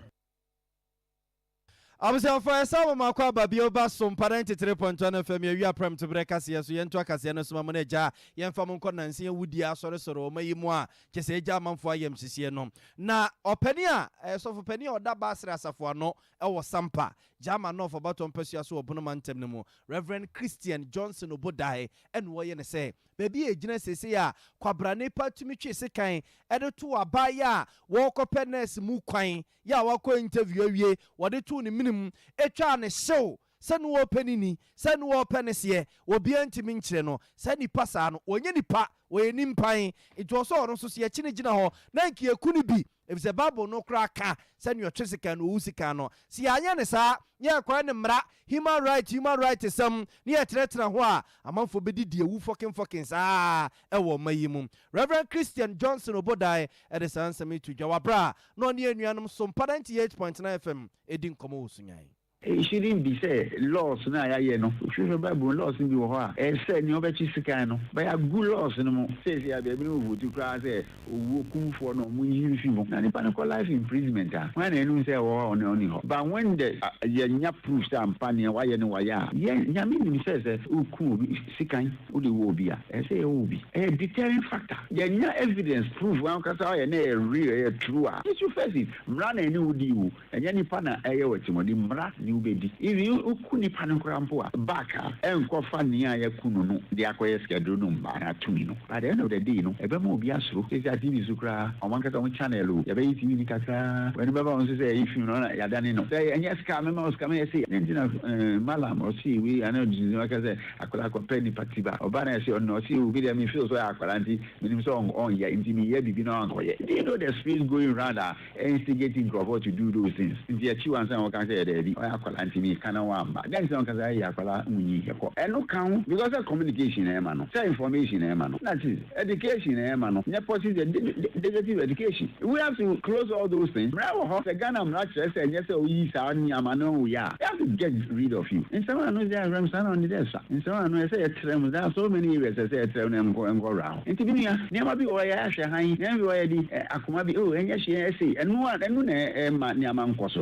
Abusuafo, ɛsan mo mako aba bio ba Sompa 93.1 FM yɛwia prɛm to berɛ kaseɛ so yɛnto akaseɛ no soma mo no agya yɛmfa mo nkɔ nanse awudie asɔresɔre ɔma yi mu a kyɛ sɛ agya amanfoɔ ayamhyehyeɛ no na ɔpani a sɔfo pani a ɔda Baasere asafo ano wɔ Sampa Gyama North abatoɔ mpasua so wɔ Bono mantam no mu Rev. Christian Johnson Obodae ɛna ɔyɛ no sɛ Baabi a egyina seesei a kwabrane pa tumi twe sekan de tow abaayewa a wɔrekɔpɛ nɛɛse mu kwan yɛ a wakɔ interview awie, wɔde too ne mene mu twaa no hyew sɛ ne ɔrepɛ ne ni, sɛ ne ɔrepɛ ne seɛ, obiara ntumi nkyerɛ no. Saa nipa saa no, ɔnyɛ nipa, ɔyɛ nimpan. Nti ɔsɛ ɔno nso so yɛkye no gyina hɔ na anka yɛku no bi. Efisɛ Bible no koraa ka sɛ nea ɔtwe sekan no, owu sekan no. Sɛ yɛanyɛ no saa, na yɛkɔyɛ no mmara, human right, human right sɛm, na yɛtenatena hɔ a, amanfoɔ bɛdidi awu fɔkenfɔken saa ara wɔ ɔma yi mu. Rev. Christian Johnson Obodai de saa nsɛm yi to dwa wɔ berɛ a na ɔne anuanom Sompa 98.9 FM redi nkɔmmɔ wɔ Sunyani. It shouldn't be sɛ laws no a yɛayɛ no, wohwehwɛ Bible mu laws no bi wɔ hɔ a, ɛyɛ sɛ nea ɔbɛkye sekan no, but yɛagu laws no mu. Seesei a baabi no vote koraa sɛ owuo kumfoɔ no wɔn nyi mfi mu, na nipa no kɔ life imprisonment a, hwan na ɛnim sɛ ɛwɔ hɔ a ɔne ɔnni hɔ? But when the yɛnya proof sɛ ampa nea wayɛ no wayɛ a, yɛn Nyame nim sɛ sɛ woku obi sekan wode wɔ obi a, ɛyɛ sɛ yɛwɔ obi. Ɛyɛ deterring factor. Yɛnya evidence proof ankasa ɔyɛ na ɛyɛ real ɛyɛ true a, you should face it. Mmara na ɛne wo di o. Ɛnyɛ nipa na ɛyɛ wo atirimuɔden, mmara ne wo bɛdi. Even wo ku nipa no koraa mpo a, back a, ɛnkɔ fa nea yɛaku no no de akɔyɛ sikaduro no mma anaa tumi no. By the end of the day no, ɛbɛma obi asuro. Seesei a TV so koraa, wɔn ankasa wɔn channel o, yɛbɛyi TV no kakraa, w'ani bɛba wɔn so sɛ ɛyɛ film no na yɛadane no. Sɛ ɛnyɛ sika a, mɛma wo sika, mɛyɛ sei. Dɛn nti na Mallam ɔsee wei anaa ɔdidi no aka sɛ akwadaa kɔpɛ nipa ti ba? Ɔbaa no a ɛse ɔno no, ɔse o, me deɛ me feel sɛ ɔyɛ akwadaa nti menim sɛ ɔnyɛ nti meyɛ biribi na ɔnkɔyɛ. Do you know the space going round a instigate nkurɔfoɔ to do those things nti akyi wansa na wɔka sɛ yɛ daabi ɔyɛ akwadaa nti meka na wamba dɛn nti na wɔka sɛ ɛyɛ akwadaa wonyi yɛkɔ ɛno ka ho because sɛ communication na ɛma no sɛ information na ɛma no that is education na ɛma no nyɛ positive negative education we have to close all those things mmara wɔ hɔ sɛ Ghana mmara kyerɛ sɛ ɛnyɛ sɛ woyi saa nneɛma no woyɛ a we have to get rid of you nsɛm ano sɛ ahwɛm saa na ɔne dɛ sa nsɛm ano ɛsɛ yɛtrɛ mu there are so many areas ɛsɛ yɛtrɛ mu na ɛnkɔ ɛnkɔ wura hɔ. Nti me nua, nneɛma bi wɔ hɔ a yɛahwɛ hann, nneɛma bi wɔ hɔ a yɛde akoma bi, oh, ɛnyɛ hwee, ɛyɛ sei. Ɛno a, ɛno na ɛmma nneɛma nkɔ so.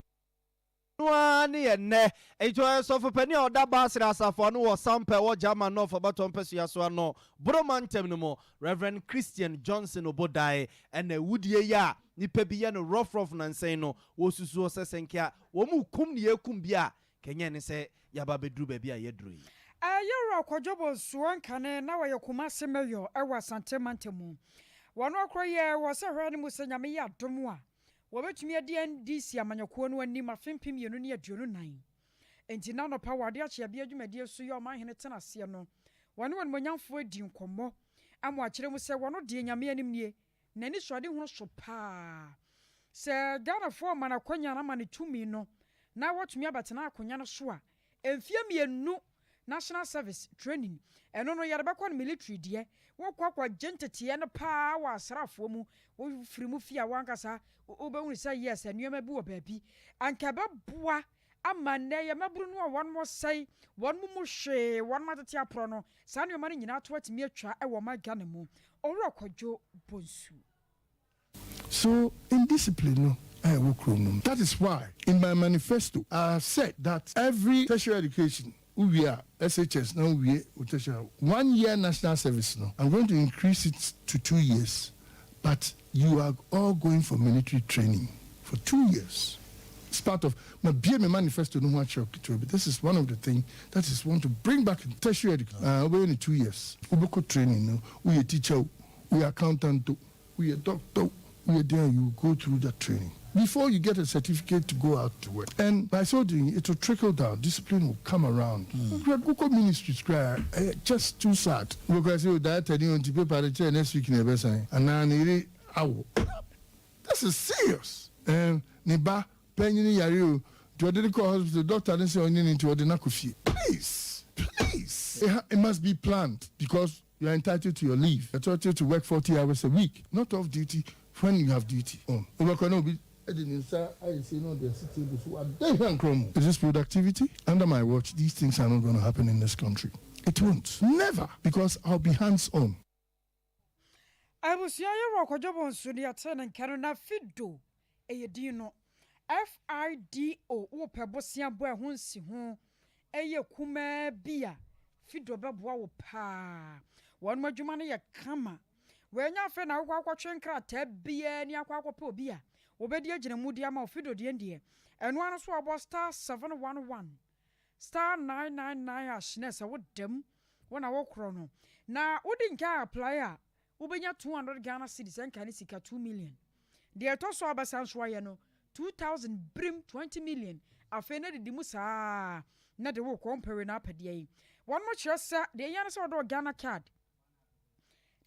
No ara ne yɛ nnɛ. Enti ɔyɛ sɔfopanin a ɔda Baasere Asafo ano wɔ Sampa a ɛwɔ German North abatoɔ mpasua so ano, Boro mantam no mu. Rev. Christian Johnson Obodae na awudie yi a nnipa bi yɛ no rɔfrɔf nansa yi no, wɔsusu sɛ sɛ nka wɔrekum ne yɛrekum bi a, Kɛnyɛ ne sɛ yɛaba abɛduru baabi a yɛaduru yi. Yɛwura Kwadwo Bonsuo Nkane na ɔyɛ Kumasi Mayor wɔ Asante mantam mu. Wɔn akoro yɛ wɔ sɛ hwɛ no mu sɛ Nyame yɛ adom a wɔbɛtumi adi NDC amanyɔkuo no anim afe 2024. Enti na anɔpa wɔ adeɛ akyeabea dwumadie so yɛ ɔmanhene tena aseɛ no wɔne onimuonyamfoɔ adi nkɔmmɔ. Ama wakyerɛ mu sɛ wɔno deɛ Nyame anim nie, n'anisoadehunu so paa sɛ Ghanafoɔ ma no akwanya na ama no tumi no na watumi abɛtena akonya no so a, mfeɛ mmienu National Service training, ɛno no yɛde bɛkɔ no military deɛ, wokɔ akɔgye nteteɛ no paa wɔ asraafoɔ mu, wofiri mu fie a w'ankasa wobɛhunu sɛ yes nneɛma bi wɔ baabi, anka ɛbɛboa ama nnɛ yɛn mmabunu no a wɔn sɛe wɔn mu hwee, wɔn atete aporɔ no, saa nneɛma no nyinaa to atumi atwa wɔ ɔman Ghana mu. Owura Kwadwo Bonsu. So indiscipline no a ɛwɔ kurom no mu. That is why in my manifesto I have said that every tertiary education wowie a, SHS na wowie wo tertiary a, one year national service no, I'm going to increase it to 2 years but you are all going for military training for 2 years. It's part of mabue me manifesto no ho akyerɛ ketewa bi. This is one of the things that is want to bring back in tertiary education. Wobɛyɛ no 2 years. Wobɛkɔ training no, woyɛ teacher o, woyɛ accountant o, woyɛ doctor o, woyɛ den, you go through that training before you get a certificate to go out to work. And by so doing, it will trickle down. Discipline will come around. Mm. Ministries cry, just too sad. Because you diet and you paper the chair next week never sign. And now, this is serious. Ne ba panyin yare o, nti ɔde ne kɔ hospital, doctor ne sɛ ɔnye ne nti ɔde n'akɔ fie. Please, please, it must be planned because you are entitled to your leave. You're entitled to work 40 hours a week, not off duty when you have duty on. Wobɛkɔ na obi ɛde ne nsa ayɛ sei na ɔde asi table so adan hwɛ nkorɔ mu. Is this productivity? Under my watch, these things are not going to happen in this country. It won't. Never. Because I'll be hands on. Abusua yɛ wɔ Kwadwo Bonsu ne yɛte ne nka no na Fido ɛyɛ din no Fido wopɛ bosea bɔ ɛho nsi ho ɛyɛ kumaa bi a Fido bɛboa wo paa. Wɔn adwuma no yɛ kama. Wɔanya afei na wokɔ akɔtwe nkrataa biara ni akɔ akɔpɛ obi a wɔbɛdi agyina mu di ama wo. Fido deɛ deɛ ɛno ano so wɔbɔ *711*999# na sɛ wodam wo na wokorɔ no na wodi nka apply a wobɛnya 200 Ghana cedis ɛnka ne sika 2 million. Deɛ ɛtɔ so a wobɛsa nso ayɛ no 2000 birim 20 million. Afei na didi mu saa na de wokɔ mpɛwe no apɛdeɛ yi wɔn mo kyerɛ sɛ deɛ ɛnya no sɛ wɔde Ghana card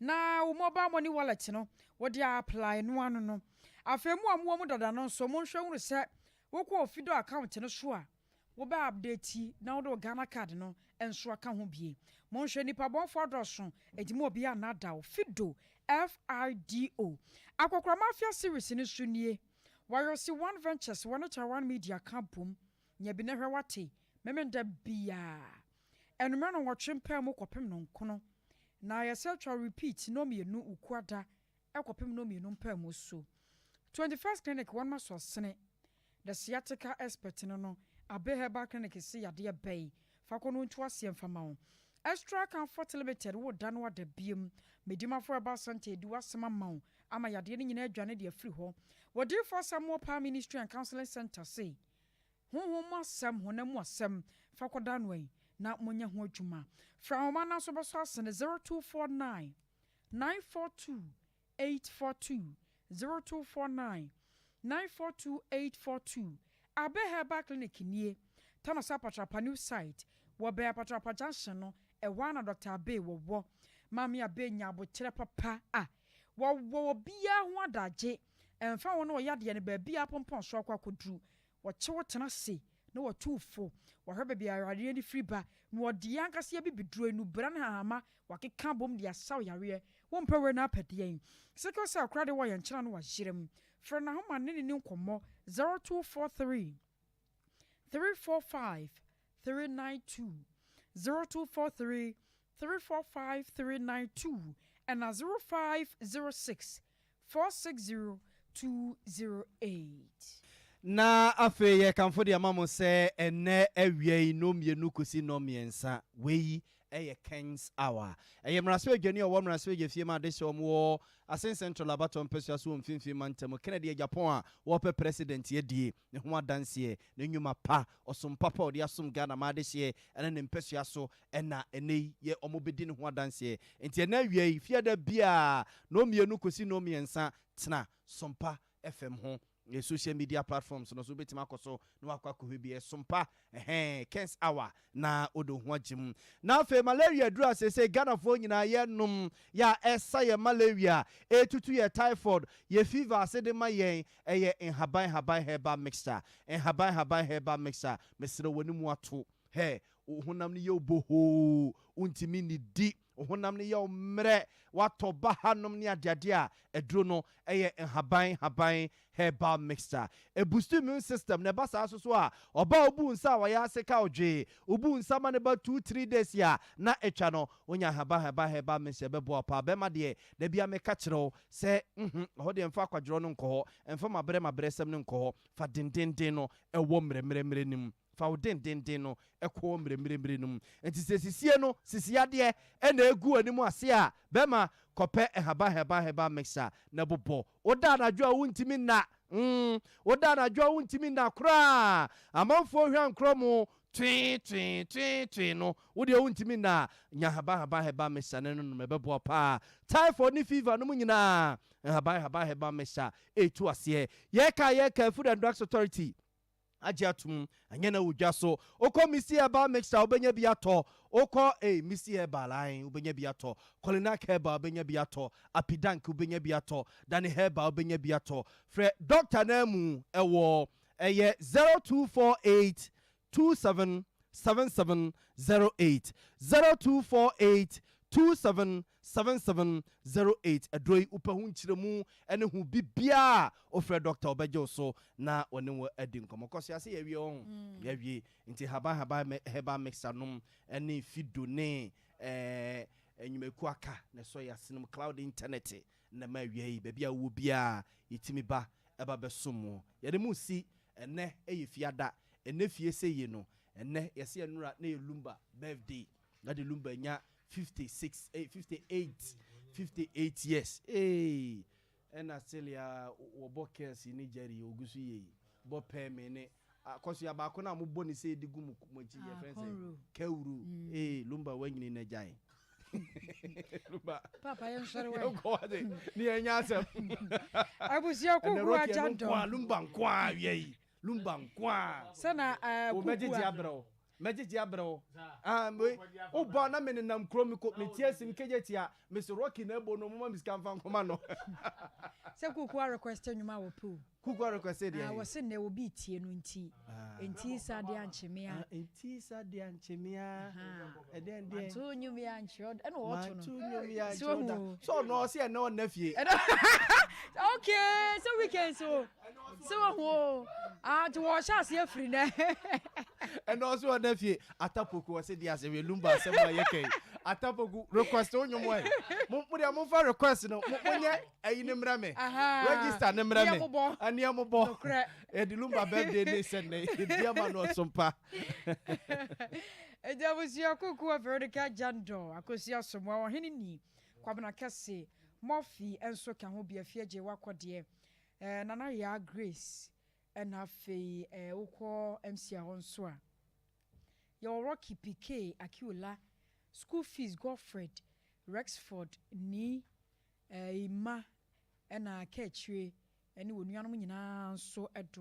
na wo mobile money wallet no wɔde apply no ano no. Afei mu a mowɔ mu dada no nso monhwɛ hunu sɛ wokɔ Fido account no so a wobɛ update na wode wo Ghana card no nso aka ho bie. Monhwɛ nipa bɔnfo adɔso enti mu obi anada wo. Fido, Fido Akɔkora Mafia series no so nie. Wɔayɔsi One Ventures wɔne Chawan Media ka bom nya bi na hwɛ wate memenda biaa ɛnumɛ no wɔtwe mpaa mu kɔpem no nkono na yɛsɛ atwa repeat no mmienu ukuada ɛkɔpem no mmienu mpaa mu so. 21st Clinic wɔn ma so asene the sciatica expert no Abe Herbal Clinic si yadeɛ bɛyi fa kɔ no nto aseɛ mfama wo. Extra Comfort Limited wo da no ada biem Medimafo Herbal Center edi wasɛm ama wo ama yadeɛ no nyinaa adwane de afiri hɔ. Wɔdiifoɔ Samuel Power Ministry and Counseling Center sei honhom mu asɛm, honam mu asɛm fa kɔda no yi na monyɛ ho adwuma. Fra ahoma no nso bɛsɔ asene 0249 942 842, 0249 942 842. Abe Herbal Clinic nie Tanoso Apatrapa new site wɔbɛn Apatrapa junction no ɛhɔ ana Dr Abe wɔwɔ. Maame Abe nya abokyerɛ papa a wɔwɔ obiara ho adagye ɛmfa wɔn a wɔyɛ adeɛ no baabi a apɔmpɔn so akɔ akɔduru. Wɔkye wo tena ase na wɔtu fo wɔhwɛ baabi a yareɛ no firi ba na wɔde yɛn ankasa bibiduro enubra ne hahama wakeka bom de asaw yareɛ. Wɔmpɛ wei na apɛdeɛ yi sickle cell koraa de wɔ yɛn nkyɛn no wahyerɛ mu. Frɛ n'ahoma ne nkɔmmɔ 0243 345 392, 0243 345 392 ɛna 0506 460 208. Na afei yɛkamfo de ama mo sɛ ɛnɛ awia yi no mmienu kɔsi nnɔ mmiɛnsa wei ɛyɛ Kings Hour. Ɛyɛ mmarahyɛbadwani a ɔwɔ mmarahyɛbadwa fie ma adehyɛ wɔn wɔ Assin Central abatɔ mpɛsua so wɔ mfimfini mantam, Kennedy Agyapong a wɔpɛ president adie ne ho adanseɛ, ne nnwuma pa, ɔsom papa a ɔde asom Ghana ma adehyeɛ ɛne ne mpɛsua so ɛna ɛnɛ yi yɛ ɔmo bɛdi ne ho adanseɛ. Nti ɛnɛ awia yi fiada biaa na mmienu kɔsi nnɔ mmiɛnsa tena Sompa FM ho. Yɛ social media platforms no so wobɛtumi akɔ so na wakɔ akɔhwɛ bi. Ɛsompa ɛhɛn Kens Hour na wode wo ho agye mu. Na afei malaria duru a seesei Ghanafoɔ nyinaa yɛnom yɛ a ɛsa yɛ malaria, ɛtutu yɛ typhoid, yɛ fever ase de ma yɛn ɛyɛ nhaban nhaban herbal mixture. Nhaban nhaban herbal mixture, mesrɛ w'anim ato hɛ, wo honam no yɛ wo bohoo, wontumi nnidi, wo honam no yɛ wo mmerɛ, woatɔ ba hanom ne adeade a, aduro no yɛ nhaban nhaban herbal mixture. Ɛboost immune system na ɛba saa nso so a, ɔba a wobu nsa a wɔyɛ ase ka wo dwee, wobu nsa ma no ba 2, 3 days a na atwa no, wonya nhaban nhaban herbal mixture ɛbɛboa wo paa. Bɛrima deɛ, da biara meka kyerɛ wo sɛ, mhm, ɛhɔ deɛ mfa akwadworɔ no nkɔ hɔ, mfa mabrɛ mabrɛsɛm no nkɔ hɔ, fa dendenden no ɛwɔ mmerɛmmerɛmmerɛ no mu. Fa wo dendenden no kɔ mmerɛmmerɛmmerɛ no mu. Enti sɛ sisie no, sisi yadeɛ, na ɛgu w'anim ase a, bɛrima, kɔpɛ nhaban herbal herbal mixture na bobɔ. Woda anadwo a wontumi nna, mm, woda anadwo a wontumi nna koraa. Amanfoɔ hwa nkorɔ mo twee twee twee twee no, wo deɛ wontumi nna a, nya nhaban herbal herbal mixture no nom, ɛbɛboa wo paa. Typhoid ne fever nom nyinaa, nhaban herbal herbal mixture ɛretu aseɛ. Yɛreka a yɛreka, Food and Drugs Authority agye atom, ɛnyɛ na wɔ dwa so. Wokɔ Misty Herbal Mixture wobɛnya bi atɔ. Wokɔ eh, Misty Herbal ae, wobɛnya bi atɔ. Kolinak Herbal wobɛnya bi atɔ. Apidank wobɛnya bi atɔ. Dani Herbal wobɛnya bi atɔ. Frɛ Doctor Namu ɛwɔ ɛyɛ 0248 27 77 08, 0248 27 77 08. Aduro yi wopɛ ho nkyerɛmu ne ho biribiara a, wofrɛ dɔkta ɔbɛgye wo so na ɔne wo adi nkɔmmɔ. Kɔ so ase yɛawie ɔho yɛawie nti haban haban herbal mixture nom ne fido ne ɛɛ nnwumakuo aka na ɛsɔ yɛ asenom cloud internet na ma awia yi baabi a wowɔ biara yɛtumi ba ɛba bɛsom mo. Yɛde mo si ɛnɛ ɛyɛ fiada ɛnɛ fie sɛ yie no ɛnɛ yɛsɛ yɛnora na yɛ Lumba birthday na de Lumba nya 56 eh, 58 58 years ee ɛna still a wɔbɔ kɛse ne Jerry ogu so yie bɔ pɛɛme ne akɔso baako na mobɔ ne sɛ ɛdi gu mo mo akyi yɛ fɛn sɛ kawuru ee Lumba wanyini na gyae Lumba. Papa yɛn nsɔre wa. Yɛnkɔ wa de ne yɛn nya asɛm. Abusua Ɛnɛ kuku Rocky agya ɛno nko a dɔm. Lumba nko a awia yi Lumba nko a. Sɛna o kuku mɛgyegye a. abrɛ wo, mɛgyegye abrɛ wo. Ah, me wobɔ na me nenam kurom mekɔ metie asim kegye tia mese Rocky na ɛbɔ no moma me sika mfa nkɔma no. Sɛ kuku a request nnwuma a wɔpɛ o. Kuku a request deɛ. Ah, wɔse nnɛ obi tie no nti. Nti sa de ankyemea. Ah, nti sa de ankyemea. Ɛdeɛn deɛ. Manto nnwom yi ankyerɛ ɛna wɔto no. Manto nnwom yi So ankyerɛ da. ohu. So ɔno ɔse ɛnɛ ɔnna fie. Okay, so weekend so. So ohu o. Ah, nti wɔhyɛ ase afiri nɛ. Ɛnɛ ɔse ɔnna fie. Atapoku ɔse deɛ asɛm yɛ Lumba asɛm a yɛka yi. Atapoku request wo nnwom ɛ. Mo mo deɛ momfa request no mo monyɛ ɛyi ne mmerɛ me. Register ne mmerɛ me. Nneɛmobɔ. Nneɛmobɔ. Nokorɛ. Yɛde Lumba birthday ne sɛ nnɛ yɛdi ama no ɔsompa. Nti abusua kuku wɔ Veronica Jandor, Akosua Somoa, Ɔhene Ni, Kwabena Kɛse, Murphy nso ka ho bi, Afie Agye Wakɔdeɛ, eh, Nana Yaa Grace, ɛna afei eh, wokɔ MC hɔ nso a, yɛwɔ Rocky PK, Akiola, School Fees, Godfred, Rexford, Ni, eh, Ima, ɛna Kaakyire, ɛne wɔn nuanom nyinaa nso dom.